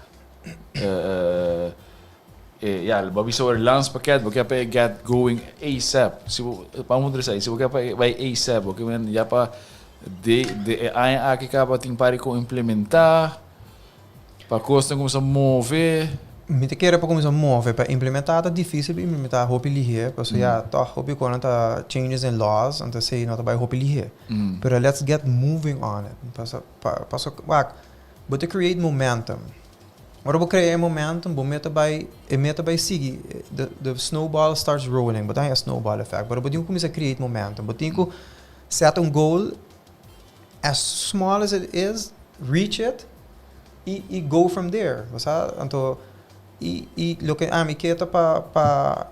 Speaker 1: ya, bo a bisa ora landspakket, bo ke pa e get going ASAP. Si bo, pa un punto esei, si bo ke pa e bai ASAP, bo ke men ya pa de, de e aña aki kaba tin pari ku implementá. Pa kosnan kuminsá move.
Speaker 2: Mi ta kere pa kuminsá move. Pa implementá ta difísil pa implementá hopi lihé, pasobra ya tòg hopi kosnan ta changes in laws, anto esei no ta bai hopi lihé. Pero let's get moving on it. Pasobra, pasobra wak, bo ta create momentum. Ora bo krea e momentum, bo meta bai, e meta bai sigui. The the snowball starts rolling. Bo ta haña e snowball effect. Pero bo tin ku kuminsá create momentum. Bo tin ku set un goal. As small as it is, reach it y y go from there. Bo sa? Anto y y loke ami ke ta pa pa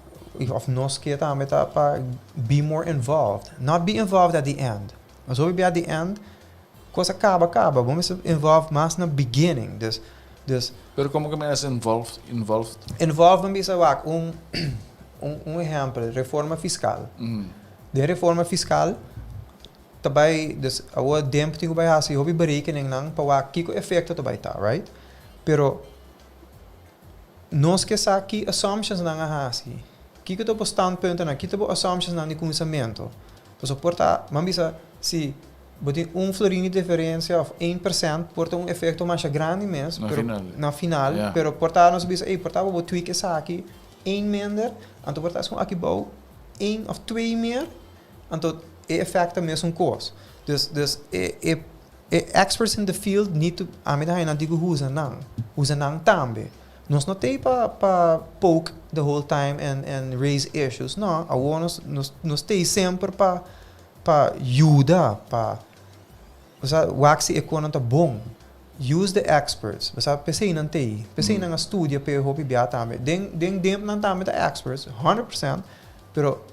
Speaker 2: of nos ke tambe ta pa be more involved. Not be involved at the end. Pasobra hopi bia at the end kos a kaba kaba. Bo mester involved mas na beginning. Dus dus.
Speaker 1: Pero komo ke mester involved involved?
Speaker 2: Involved bo bisa wak un un un ehempel, reforma fiskal. Den reforma fiskal. Ta bai, dus awor demp tin ku bai hasi hopi berekeningnan pa wak kiko efekto ta bai ta, right? Pero Nos ke sa ki assumptions nan a hasi. Kiko ta bo standpuntennan, ki ta bo assumptions nan di kuminsamentu. Pasobra por ta, bo a bisa, si bo tin un florin di diferensia òf 1% por ta un efekto masha grandi mes,
Speaker 1: Na
Speaker 2: pero
Speaker 1: final.
Speaker 2: na final, pero por ta nos a bisa, ey, por ta bo bo tweak esaki één minder, anto por ta esun aki bou één òf twee meer, anto e efèkt ta mesun kos. Dus, dus e e e experts in the field need to, ami ta haña nan tin ku usa nan, usa nan tambe. Nos no t'ei pa pa poke the whole time and and raise issues, no, awor nos nos nos t'ei semper pa pa yuda, pa bo sa wak si e konan ta bon. Use the experts, bo sa p'esei nan t'ei, p'esei nan a studia p'e hopi bia tambe. Den den DIMP nan tambe ta experts, 100%, pero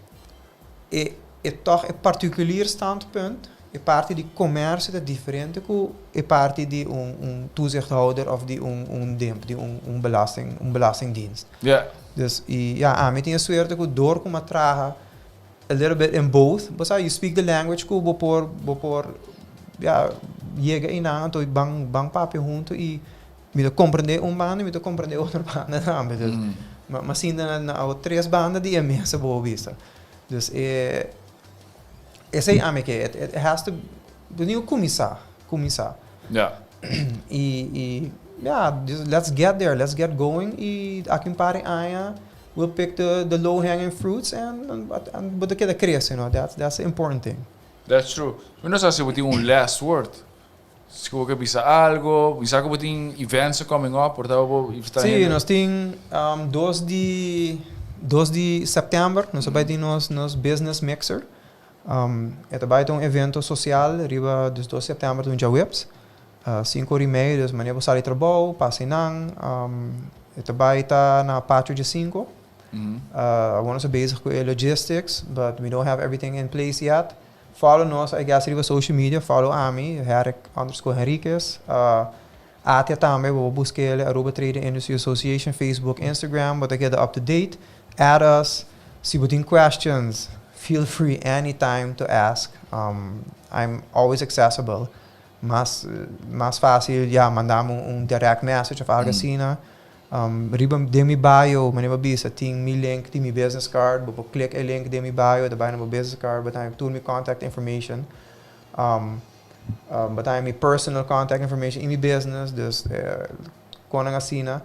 Speaker 2: e e tòg e particulier standpunt, e parti di comercio ta diferente cu e parti di un un toezichthouder of di un un DIMP, di un un belasting un belastingdienst. Dus y ya, ami tin e suerte cu door cu mi a traha a little bit in both, bo sa, you speak the language cu bo por ya, yega einan anto ban ban papia hunto y mi ta comprende un banda y mi ta comprende otro banda tambe. Dus mi a sinta na na awo tres banda di e mesa bo a bisa. Dus e esei ami ke it it has to bo tin ku kuminsá, kuminsá. Y y ya, just let's get there, let's get going y aki un par di aña we'll pick the low hanging fruits and and bo ta keda crece, no, that's the important thing.
Speaker 1: That's true. Mi no sa si bo tin un last word. Si bo ke bisa algo, mi sa ku bo tin events coming up, por ta bo invita
Speaker 2: Sí,
Speaker 1: hende.
Speaker 2: Nos tin 2 di sèptèmber, nos ta bai tin nos nos business mixer. E ta bai ta un evento sosial riba dus 2 sèptèmber ta un djaweps. 5'or30, dus manera bo sali trabou, pasa einan. E ta bai ta na Patio di 5. Awor nos ta bezig ku e logistics, but we don't have everything in place yet. Follow nos, I guess, riba social media, follow ami, Herrick_Henriquez. ATIA tambe, bo buska Aruba Trade Industry Association, Facebook, Instagram, bo ta keda up to date. Add us. Si bo tin questions, feel free anytime to ask. I'm always accessible. Mas fásil, ja, manda mi un direct message òf algu asina. Riba den mi bio, manera bisa, tin mi link, tin mi business card, bo por click e link den mi bio, ta bai na mi business card, bo tin tur mi contact information. Bo tin mi personal contact information i mi business, dus kon asina.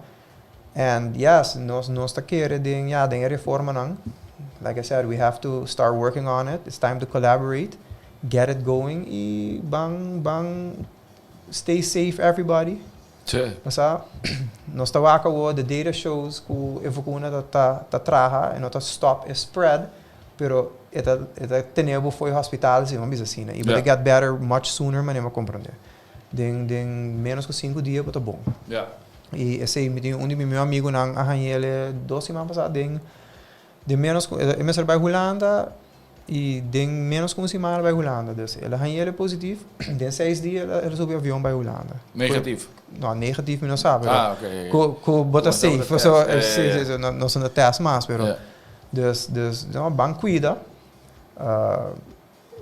Speaker 2: And yes, nos ta kere den, ja, den reformanan. Like I said, we have to start working on it. It's time to collaborate, get it going i ban ban stay safe, everybody. Basta, nos ta wak awo, the data shows ku e vakuna ta traha e no ta stop e spread, pero e ta e ta tene bo fo'i hospital, si, ban bisa asina. I yeah, get better much sooner, manera mi a komprondé. Den menos ku 5 dia bo ta bon. I esei mi tin un di mi mihó amigunan a hañ'é 2 siman pasá den menos ku e mester bai Hulanda i den menos ku un siman el a bai Hulanda. Dus el a hañ'é positivo, den 6 dia el a subi avion bai Hulanda.
Speaker 1: Negatief.
Speaker 2: No, negatief mi no sa, pero ku bo ta
Speaker 1: Bo
Speaker 2: safe.
Speaker 1: test.
Speaker 2: So, si, no, no ta test mas, pero dus no, ban kuida.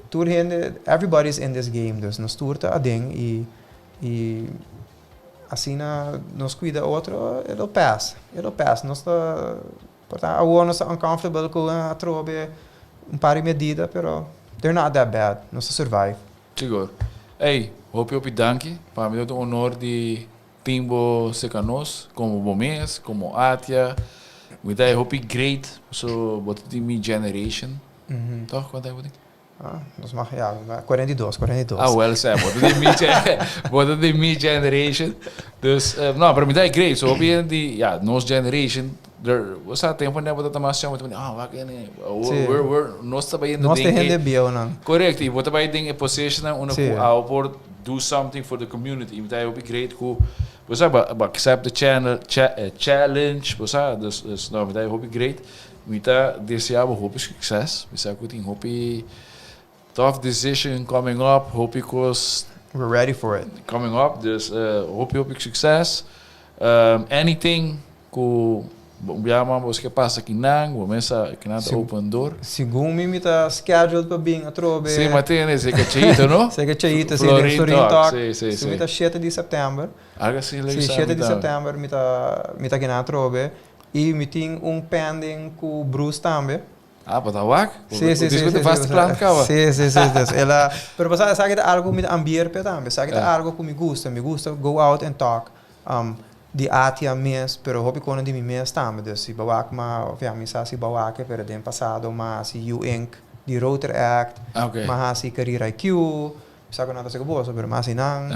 Speaker 2: Tur hende, everybody's in this game, dus nos tur ta aden i asina nos kuida otro, it'll pass. It'll pass. Nos ta, por ta awor nos ta uncomfortable ku atrobe un par di medida, pero they're not that bad. Nos ta survive.
Speaker 1: Sigur. Hey, hopi hopi danki. Pa mi ta un honor di tin bo serka nos, komo bo mes, komo ATIA. Mi ta hopi great, so bo ta di mi generation. Toch? Kuantu tempu tin?
Speaker 2: Ah, nos mag, ja, 42, 42.
Speaker 1: Ah, well said. Bo ta di mi generation. Dus, no, pero mi ta great. So, hopi di, ja, nos generation, there, bo sa, tempu nan bo ta mas jong, bo ta ah, wak ene, nos ta bayendo
Speaker 2: Nos
Speaker 1: den
Speaker 2: ta hende bieu nan.
Speaker 1: Correct, i bo ta bay den e position unda ku awo por do something for the community. I mi ta hopi great ku, bo sa, ba accept the channel, challenge, bo sa, dus, no, mi ta hopi great. Mi ta deseá bo hopi sukses. Mi sa ku tin hopi tough decision coming up, hopi kos
Speaker 2: We're ready for it.
Speaker 1: Coming up. Dus hopi hopi sukses. Anything ku Un biaha mas bo ke pasa kinan, bo mesa kinan ta open door.
Speaker 2: Segun mi, mi ta scheduled pa bin atrobe.
Speaker 1: Si, ma tene, serka Cheito, no?
Speaker 2: Serka Cheito, si, den Florin Talk. Si, si, si. Mi ta 7 di sèptèmber.
Speaker 1: Algo asina
Speaker 2: lei sa. Si, 7 di sèptèmber mi ta kinan atrobe. I mi tin un pending ku Bruce tambe.
Speaker 1: Ah, pa ta wak?
Speaker 2: Si.
Speaker 1: Discu ta vast klant kaba.
Speaker 2: Si. Dus el a, pero pasá, esaki ta algo ku mi ta ambieer p'e tambe. Esaki ta algo ku mi gusta. Mi gusta go out and talk. Di Atia mes, pero hopi kono di mi mes tambe. Dus si bo wak ma, of ja, mi sa si bo wak e, pero den pasado m'a hasi You Inc. Di Rotaract. M'a hasi Career IQ. Mi sa ku nan ta saka boso, pero m'a hasi nan.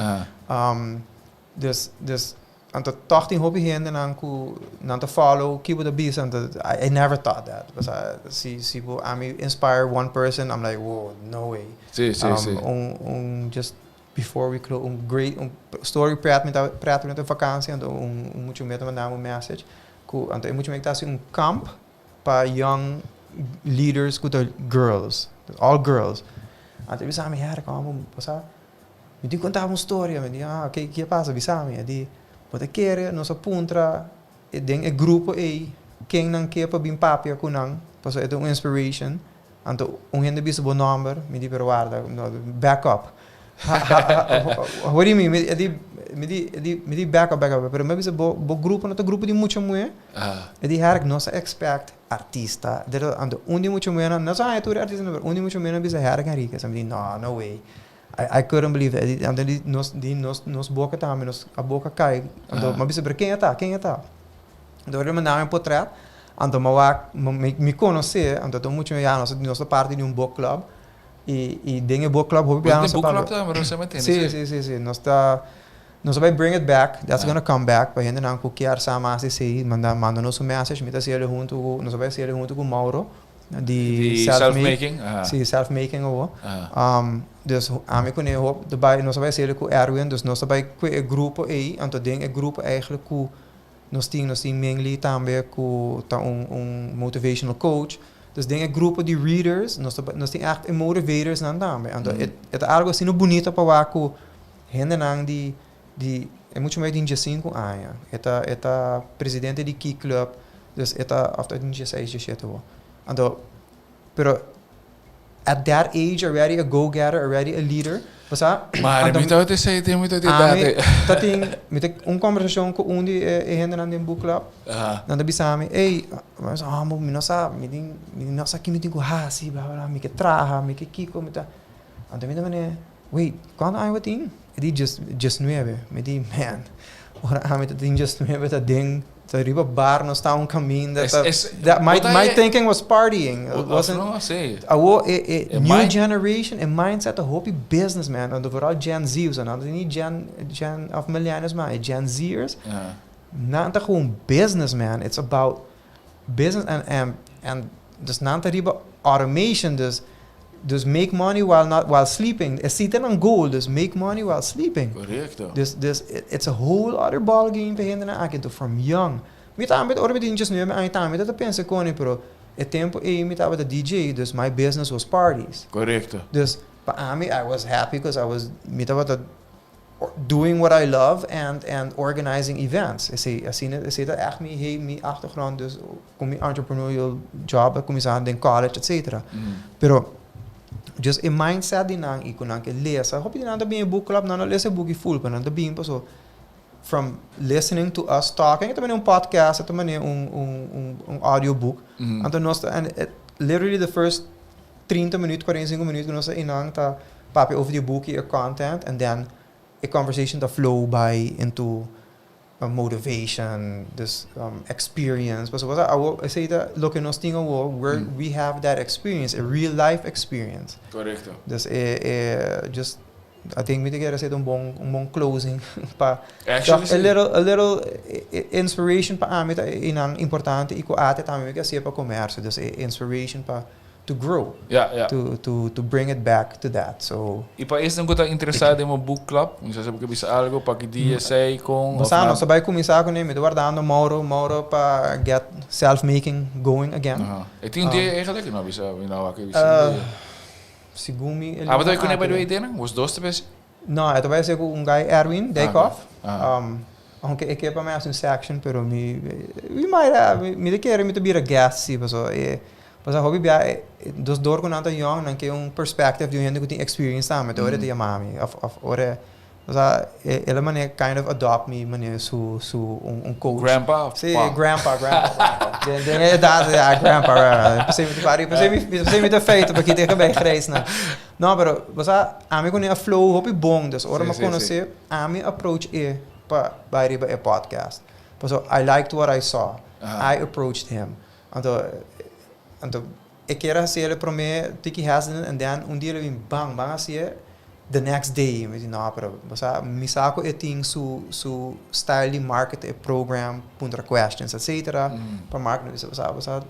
Speaker 2: Dus, anto toch tin hopi hendenan ku nan ta follow ki bo ta bisa, anto I never thought that. Pasobra si bo ami inspire one person, I'm like, "Whoa, no way." Un just before we close, un great un story pret mi ta pret mi ta vakantie, anto un mucha muher ta manda mi un message ku anto e mucha muher ta hasi un kamp pa young leaders ku ta girls, all girls. Anto e bisa mi, "Herk, amo, bo mi tin konta bo un storia." Mi di, "Ah, ke ke a pasa? Bisa mi." E di, "Bo ta kere nos a puntra den e grupo ei ken nan ke pa bin papia ku nan, pasobra e ta un inspiration. Anto un hende bisa bo nòmber." Mi di, "Pero warda, back up. What do you mean?" E di, mi di, e di, mi di, "Back up, back up. Pero mi a bisa bo, bo grupo no ta grupo di mucha muhé?" E di, "Herk, nos a expect artista." Anto un di mucha muhénan, nos a haña tur e artistanan, pero un di mucha muhénan a bisa Herk Henriquez. Mi di, "No, no way." I couldn't believe it. Anto di nos di nos nos boka tambe nos a boka kai. Anto mi a bisa, "Pero ken e ta? Ken e ta?" Anto ora el manda mi un potret, anto mi a wak, mi mi konosé, anto ta un mucha ya nos nos ta parti di un book club i den e book club hopi bia nos
Speaker 1: ta papia. Book club tambe nos a mete
Speaker 2: Si, si, si, si. Nos ta nos a bai bring it back, that's gonna come back pa hendenan ku kier sa mas di esei manda manda nos un message, mi ta hasiel huntu ku nos a bai hasiel huntu ku Mauro. Di
Speaker 1: self-making.
Speaker 2: Si, self-making awo. Dus ami ku ne hop ta bai, nos a bai hasiel ku Erwin, dus nos ta bai ku e grupo ei, anto den e grupo eigenlijk ku nos tin, nos tin Mingli tambe ku ta un un motivational coach. Dus den e grupo di readers nos ta nos tin ègt e motivators nan tambe. Anto e e ta algo asina bunita pa wak ku hendenan di di e muchu mai tin diesinku aña. E ta e ta presidente di Key Club, dus e ta of ta tin dieseis, diesshete awo. Anto, pero at that age already a go getter, already a leader, bo sa.
Speaker 1: Mari, mi tabata esei den mi ta di edat
Speaker 2: ei. Ami ta tin, mi ta un kombersashon ku un di e hendenan den book club, nan ta bisa mi, ey, mi bisa, oh mi no sa, mi tin, mi no sa ki mi tin ku hasi, bla bla bla, mi ke traha, mi ke kiko, mi ta, anto mi ta manera, wait, kuantu aña bo tin? E di 19. Mi di, man, ora ami ta tin 19 ta den, ta riba bar nos ta un kaminda ta, that my my thinking was partying. It wasn't, awo e e new generation e mindset ta hopi business man, anto vooral Gen Z, osea nan ta ni Gen Gen of millennials mas e Gen Z'ers, nan ta gewoon business man, it's about business and and and dus nan ta riba automation dus dus make money while not while sleeping esey ta nan goal dus make money while sleeping.
Speaker 1: Correcto.
Speaker 2: Dus dus it's a whole other ball game pa e hendenan aki enton from young mi tambe ora mi tin diesnuebe aña tambe mi ta pensa con pero e tempo ey mi tabata DJ dus my business was parties.
Speaker 1: Correcto.
Speaker 2: Dus pa ami I was happy cause I was mi tabata doing what I love and and organizing events. Esei asina esei ta echt mi hey mi achtergrond dus ku mi entrepreneurial job a kuminsá den college etcetera. Pero just e mindset di nan i ku nan ke lesa hopi di nan ta bin e book club nan no lesa e buki full pero nan ta bin paso from listening to us talking e ta manera un podcast e ta manera un un un un audio book anto nos ta and it literally the first 30 minuut 45 minuut ku nos ta einan ta papia over di e buki e content and then e conversation ta flow bai into motivation dus experience pasobra bo sa awo esei ta loke nos tin awo where we have that experience e real life experience.
Speaker 1: Korekto.
Speaker 2: Dus e e just I think mi ta kere esei ta un bon un bon closing pa
Speaker 1: Actually
Speaker 2: a little a little inspiration pa ami ta einan importante i ku ate tambe mi ke hasié pa komersio dus e inspiration pa to grow.
Speaker 1: Ja, ja.
Speaker 2: To, to, to bring it back to that. So.
Speaker 1: I pa esnan ku ta interesá den bo book club, mi sa si bo ke bisa algo, pa ki dia esei, kon,
Speaker 2: of na. Nos ta bai kuminsá kuné, mi ta wardando Mauro, Mauro pa get self-making going again.
Speaker 1: Aha. E tin un dia eigenlijk? No a bisa, mi no a wak e bisa un dia.
Speaker 2: Segun mi
Speaker 1: e. Abo ta bai kuné by the way den? Bos dos ta besi?
Speaker 2: No, e ta bai hasié ku un guy Erwin Dijkhoff. Aunke e ke pa mi hasi un section, pero mi mi might have, mi ta kere mi ta bira guest si paso e pasobra hopi bia e dos dor ku nan ta yong nan ke un perspective di un hende ku tin experience tambe te ora e ta yama mi of of ora osea el a manera kind of adopt mi manera su su un un coach.
Speaker 1: Grandpa of
Speaker 2: Si,
Speaker 1: pa?
Speaker 2: grandpa, grandpa, grandpa. Den den e edat ya grandpa, grandpa. P'esei mi ta pari p'esei mi p'esei mi ta feito pakitu e kabei grijs nan. No, pero bo sa ami ku ne a flow hopi bon, dus ora mi a konosé, ami approach e pa bai riba e podcast. Pasobra I liked what I saw. I approached him. Anto, anto e kier a hasiel e promé tiki hesitant and then un dia el a bin bang, ban hasié the next day. Mi di no, pero bo sa mi sa ku e tin su su style di market e program, puntra questions etcetera, pa market. Mi bisa bo sa, bo sa.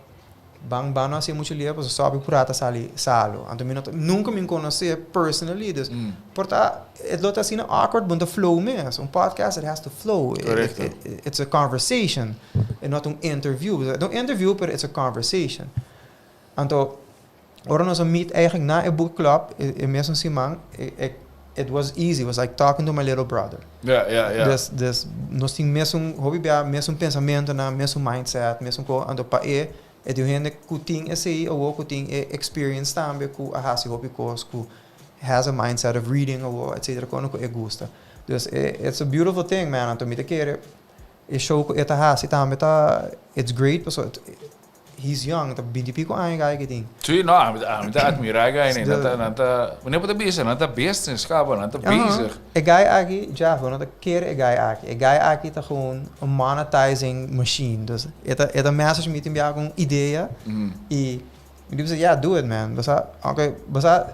Speaker 2: Ban ban no hasi mucho lia pasobra sopi pura ta sali salo. Anto mi no ta nunca mi conoce personally dus por ta e lo ta asina awkward bo no ta flow mes. Un podcast it has to flow.
Speaker 1: Correcto.
Speaker 2: It's a conversation e no ta un interview. E ta un interview pero it's a conversation. Anto ora nos a meet eigenlijk na e book club e mesun siman e it was easy it was like talking to my little brother.
Speaker 1: Ja, ja, ja.
Speaker 2: Dus, dus nos tin mesun, hopi bia mesun pensamentonan, mesun mindset, mesun ko, anto pa e, e tin un hende ku tin esei awor, ku tin e experience tambe, ku a hasi hopi kos, ku has a mindset of reading awor, etcetera, kono ku e gusta. Dus e, it's a beautiful thing, man, anto mi ta kere e show ku e ta hasi tambe ta, it's great, pasobra He's young, ta binti pico aña guy ki tin.
Speaker 1: Sí, no, ami ta, ami ta admira e guy ni. Nan ta, nan ta, wanneer bo ta bisa, nan ta business kaba, nan ta bezig.
Speaker 2: E guy aki, Jeff, bo no ta kere e guy aki. E guy aki ta gewoon un monetizing machine. Dus e ta, e ta message mi tin bia cu un idea y mi ta bisa, yeah, do it man. Bo sa, aunke, bo sa,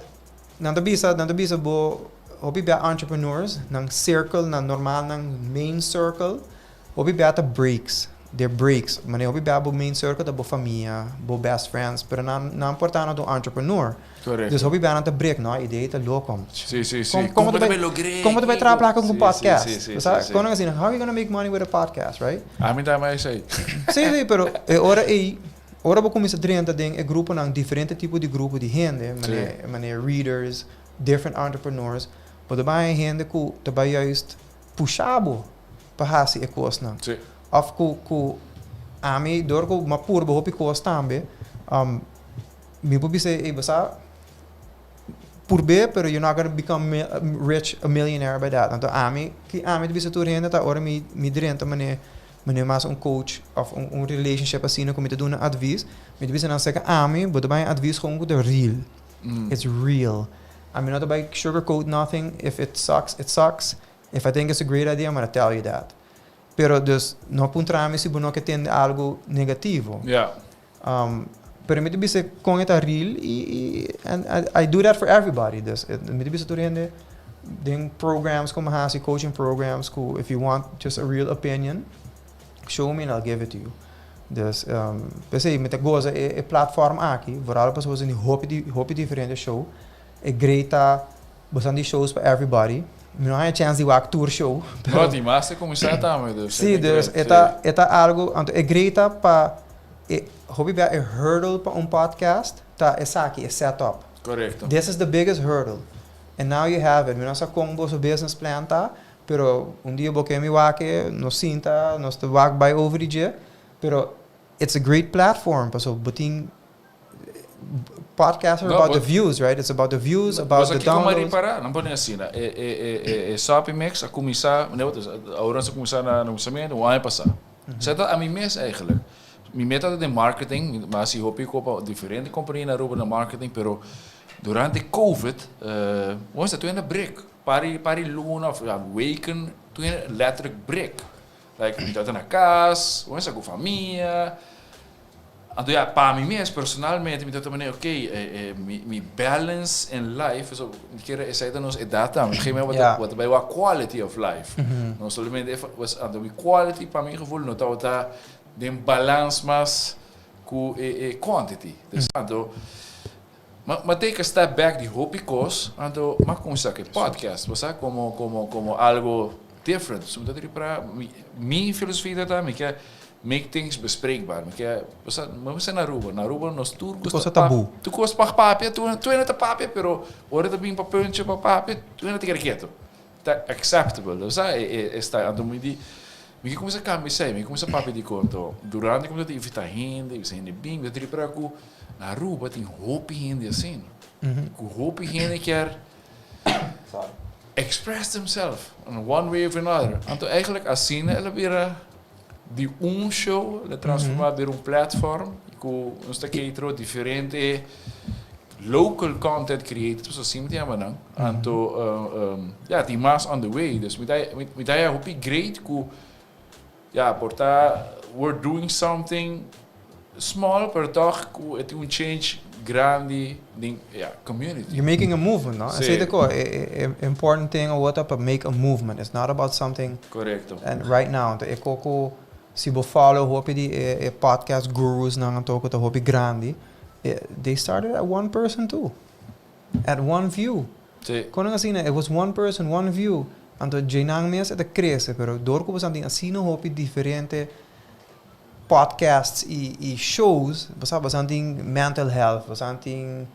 Speaker 2: nan ta bisa, nan ta bisa bo, hopi bia entrepreneurs, nan circle, nan normal, nan main circle, Hopi bia ta breaks, they're breaks. Manera hopi bia bo main circle ta bo famia, bo best friends, pero nan nan por ta nan ta un entrepreneur.
Speaker 1: Correcto.
Speaker 2: Dus hopi bia nan ta break, no, idea ta loco.
Speaker 1: Sí, sí, sí.
Speaker 2: Con
Speaker 1: Con
Speaker 2: como
Speaker 1: bo
Speaker 2: ta
Speaker 1: ta
Speaker 2: bay
Speaker 1: bay logr'é?
Speaker 2: como ta bay traha placa cu un
Speaker 1: Sí, sí,
Speaker 2: podcast?
Speaker 1: sí, sí,
Speaker 2: Bo sa,
Speaker 1: sí, sí.
Speaker 2: con nan asina, how you gonna make money with a podcast, right?
Speaker 1: Ami ta esei.
Speaker 2: Sí, sí, pero e ora ey, ora bo cuminsa drenta den e gruponan, diferente tipo di grupo di hende, manera manera readers, different entrepreneurs, bo ta bay haña hende cu ta bay juist pusha bo pa hasi e kosnan.
Speaker 1: Sí.
Speaker 2: Of ku ku ami dor ku m'a purba hopi kos tambe, mi por bisa ey bo sa purb'é pero you're not gonna become rich a millionaire by that. Anto ami ki ami ta bisa tur hende ta ora mi mi drenta manera manera mas un coach of un un relationship asina ku mi ta duna advies, mi ta bisa nan seka ami bo ta bai advies gewoon ku ta real. It's real. Ami no ta bai sugarcoat nothing, if it sucks, it sucks. If I think it's a great idea, I'm gonna tell you that. Pero dus, no puntra mi si bo no ke tende algo negativo.
Speaker 1: Ja.
Speaker 2: Pero mi ta bisa kon e ta real y, y and I, I do that for everybody. Dus, mi ta bisa tur hende den programs ku mi hasi, coaching programs, ku if you want just a real opinion, show me and I'll give it to you. Dus, p'esei mi ta goza e, e platform aki, vooral pasobra bo tin hopi di, hopi diferente show. E great ta Bo san di shows pa everybody. Mi no haña chance di wak tur show.
Speaker 1: Pero no, tin mas te kuminsá tambe. Dus,
Speaker 2: sí, dus e ta, e ta algo, anto e great ta pa e hopi bia e hurdle pa un podcast ta esaki, e setup.
Speaker 1: Correcto.
Speaker 2: This is the biggest hurdle. And now you have it. Mi no sa kon boso business plan ta, pero un dia bo ke mi wak e, nos sinta, nos ta wak bai over di dje, pero it's a great platform paso bo tin Podcasts are
Speaker 1: No,
Speaker 2: about the
Speaker 1: bo-
Speaker 2: views, right? It's about the views, about
Speaker 1: Bosa
Speaker 2: the
Speaker 1: kiko m'a
Speaker 2: downloads.
Speaker 1: ripará, nan pone asina, e, e, e, e, e Soppy Mix a kuminsá, meneer wat is, awor nos a kuminsá na na kuminsamentu, un aña pasá. Sa ta ami mes eigenlijk. Mi meta ta den marketing, mi a hasi hopi kopa diferente kompania na Aruba na marketing, pero durante Covid, eh, bo mester tur hende a break. Pari, pari luna of ja, weken, tur hende letterlijk break. Like, mi tabata na kas, bo mester ku famia. Anto ya, pa mi mes personalmente mi ta ta manera, ok, mi mi balance in life, so mi kere esei ta nos edat tambe, op een gegeven moment bo ta bai wak quality of life, no solamente e anto mi quality pa mi gevoel no tabata den balans mas ku e e quantity, dus anto m'a take a step back di hopi kos, anto m'a kuminsá ku e podcast, bo sa, komo komo komo algo different, so mi ta tripra mi mi filosofia ta mi ke Make things bespreekbaar. Mi ke, bo sa, mi mester na Aruba. Na Aruba nos tur
Speaker 2: Tur
Speaker 1: gusta
Speaker 2: kos ta
Speaker 1: pap,
Speaker 2: tabú.
Speaker 1: tur kos pa papia, tur, tur hende ta papia, pero ora ta bin pa puntje pa papia, tur hende ta keda ketu. Ta acceptable, bo sa, e, e, e style. Anto mi di, Mi ke kuminsá kambia esei, mi ke kuminsá papia di konto. Durante ku mi ta invitá hende, bisa hende bin, mi ta ripara ku na Aruba tin hopi hende asina. Ku hopi hende kier express themselves in one way of another. Anto eigenlijk asina el a bira di un show, el a transformá bira un platform ku nos ta cater diferente local content creators, asina mi ta yama nan. Anto ya tin mas on the way. Dus mi ta mi ta haya hopi great ku ya por ta we're doing something small pero tog ku e tin un change grandi den ya community.
Speaker 2: You're making a movement, no? Esei ta ko e important thing awor ta pa make a movement. It's not about something.
Speaker 1: Korekto.
Speaker 2: And right now, anto e ko ku si bo follow hopi di e podcast gurus nan anto ku ta hopi grandi, they started at one person too. At one view.
Speaker 1: Sí.
Speaker 2: Kon nan asina? It was one person, one view. Anto djeinan mes e ta krese, pero dor ku boso a tin asina hopi diferente podcasts i i shows, bo sa boso a tin mental health, boso a tin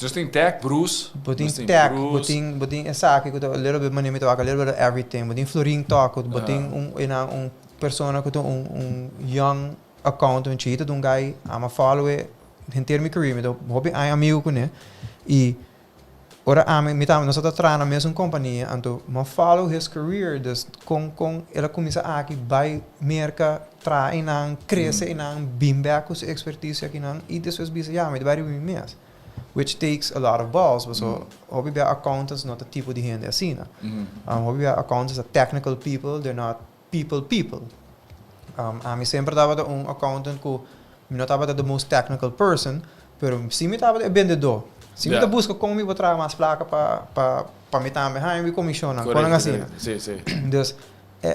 Speaker 1: Nos tin tech, Bruce.
Speaker 2: Bo tin tech, bo tin bo tin esaki ku ta a little bit manera mi ta wak a little bit of everything, bo tin Florin Talk, bo tin un einan un persona ku ta un un young accountant chihito ta un guy ama follow e henter mi career mi ta hopi aña amigo cune y ora ami mi tambe nos a ta traha na mesun compania anto mi a follow his career dus con con el a cuminsa aki bay Merca traha eynan crece eynan bin bek cu su experticia akinan y despues bisa ya mi ta bay riba mi mes which takes a lot of balls pasobra hopi bia accountants no ta tipo di hende asina hopi bia accountants ta technical people they're not people people. Ami semper tabata un accountant ku mi no tabata the most technical person, pero si mi tabata e bendedó. Si mi ta buska kon mi por traha mas plaka pa pa pa mi tambe haña mi komishonnan, konan asina.
Speaker 1: Sí, sí.
Speaker 2: Dus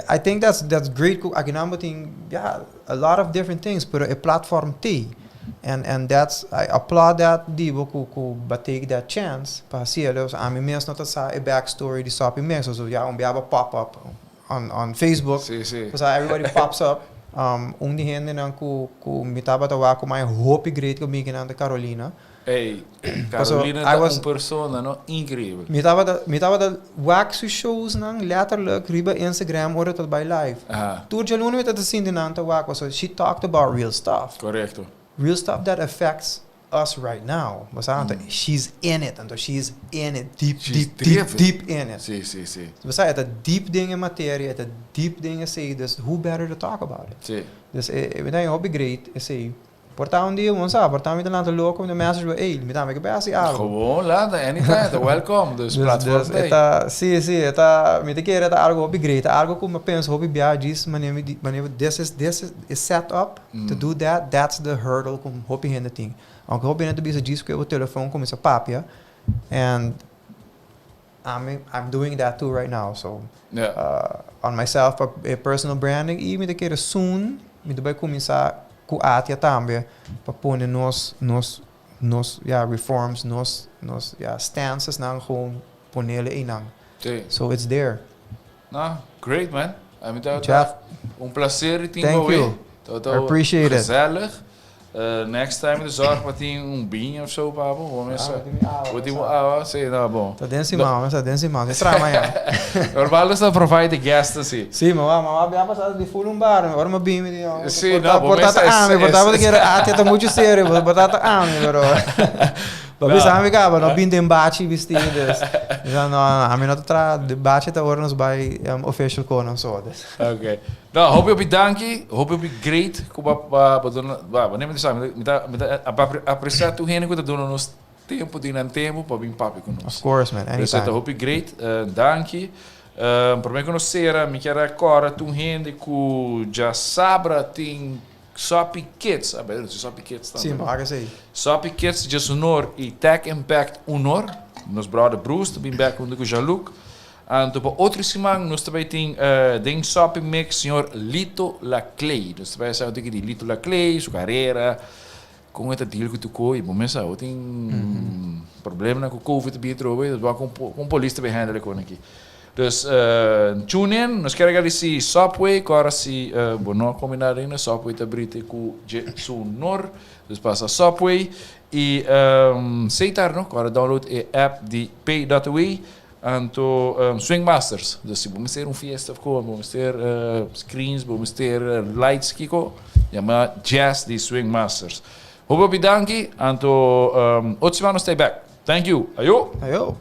Speaker 2: I think that's that's great ku akinan bo tin ya a lot of different things, pero e platform t'ei. And and that's I applaud that di bo ku ku bo take that chance pa hasiel. Ami mes no ta sa e back story di Soppy Mix, so ya un biaha bo pop up. On on Facebook.
Speaker 1: Sí, sí.
Speaker 2: Pasobra everybody pops up. Un di hendenan ku ku mi tabata wak ku mai hopi great ku mi kinan ta Carolina.
Speaker 1: Ey, Carolina ta un persona no increibel.
Speaker 2: Mi tabata mi tabata wak su showsnan letterlijk riba Instagram ora ta bai live. Tur djaluna mi tabata sinti nan ta wak pasobra she talked about real stuff.
Speaker 1: Korekto.
Speaker 2: Real stuff that affects us right now, bo sa, anto she's in it, anto she's in it, deep,
Speaker 1: She's
Speaker 2: deep, deep,
Speaker 1: driven.
Speaker 2: deep in it.
Speaker 1: Sí, sí, sí.
Speaker 2: Bo sa, e ta deep den e materia, e ta deep den esei, dus who better to talk about it?
Speaker 1: Sí.
Speaker 2: Dus e, e mi ta hopi great esei. Por ta un dia, bo sa, por ta mi ta lanta loko, mi ta message bo, ey, mi tambe ke bay hasi algo.
Speaker 1: Gewoon lanta, anytime, ta welcome, dus
Speaker 2: Dus,
Speaker 1: platform
Speaker 2: dus
Speaker 1: ta
Speaker 2: e
Speaker 1: ey.
Speaker 2: ta, sí, sí, e ta, mi ta kere e ta algo hopi great, ta algo ku mi a pensa hopi bia djis manera mi di, manera this is, this is e set up. To do that, that's the hurdle ku hopi hende tin. Aunke hopi hende ta bisa djis ku e bo telefon kuminsa papia and ami I'm doing that too right now so on myself pa e personal branding i mi ta kere soon mi ta bai kuminsa ku Atia tambe pa pone nos nos nos ya reforms nos nos ya stances nan gewoon ponele einan. So it's there.
Speaker 1: No, great man. A mi ta
Speaker 2: Jeff,
Speaker 1: un placer di tin
Speaker 2: thank
Speaker 1: bo
Speaker 2: you.
Speaker 1: Tabata
Speaker 2: I appreciate it.
Speaker 1: Gezellig. Next time mi ta zorg pa tin un biña of zo pa bo. Bo mester.
Speaker 2: Ah, bo tin mi awa,
Speaker 1: Bo tin
Speaker 2: bo
Speaker 1: bo awa, si, no, bon.
Speaker 2: Ta den siman, mester den siman. Si traha mañana.
Speaker 1: Normal nos ta provide de guest asi.
Speaker 2: Si, mi wak, mi wak bia pasa di full un bar. Ora mi bin mi di, oh,
Speaker 1: Si,
Speaker 2: por ta,
Speaker 1: no, bo
Speaker 2: por ta
Speaker 1: mester
Speaker 2: ta ami, por ta bo ta
Speaker 1: es-
Speaker 2: kere Atia ta mucho serio, por ta ta ami, pero. Bo bisa ami caba, no bin den bachi bisti, dus. Bisa, no, no, ami no ta traha, de bachi ta ora nos bai official konan so, dus.
Speaker 1: Ok. No, hopi hopi danki, hopi hopi great ku bo a bo duna, ba, bo neme sa, mi ta, mi ta aprecia tur hende ku ta duna nos tempo di nan tempo pa bin papia ku nos.
Speaker 2: Of course man, anytime.
Speaker 1: Dus e ta hopi great, danki. Prome ku nos sera, mi kier a kòrda tur hende ku djasabra tin Soppy Kids, a ber, si Soppy Kids tambe.
Speaker 2: Sí, maka esei.
Speaker 1: Soppy Kids djes honor i Tech Impact honor. Nos brother Bruce ta bin bek huntu ku Jean-Luc. Anto pa otro siman nos ta bai tin den Soppy Mix señor Lito Laclay. Nos ta bai sa un tiki di Lito Laclay, su carera, kon e ta deal ku tur kos. I bo mes sa, bo tin problemanan ku Covid ta bin atrobe, nos bo kon polis ta bai handle e kon aki. Dus tune in, nos kier agradeci Subway cu ora si bo no a come nada ainda Subway ta brite cu dje su nor, dus pasa Subway y Seitar no, cu ora download e app di Pay.away. Anto Swing Masters, dus si bo mester un fiesta of ko, bo mester screens, bo mester lights kiko, yama Jazz di Swing Masters. Hopi hopi danki, anto otro siman nos ta bek. Thank you. Ayo.
Speaker 2: Ayo.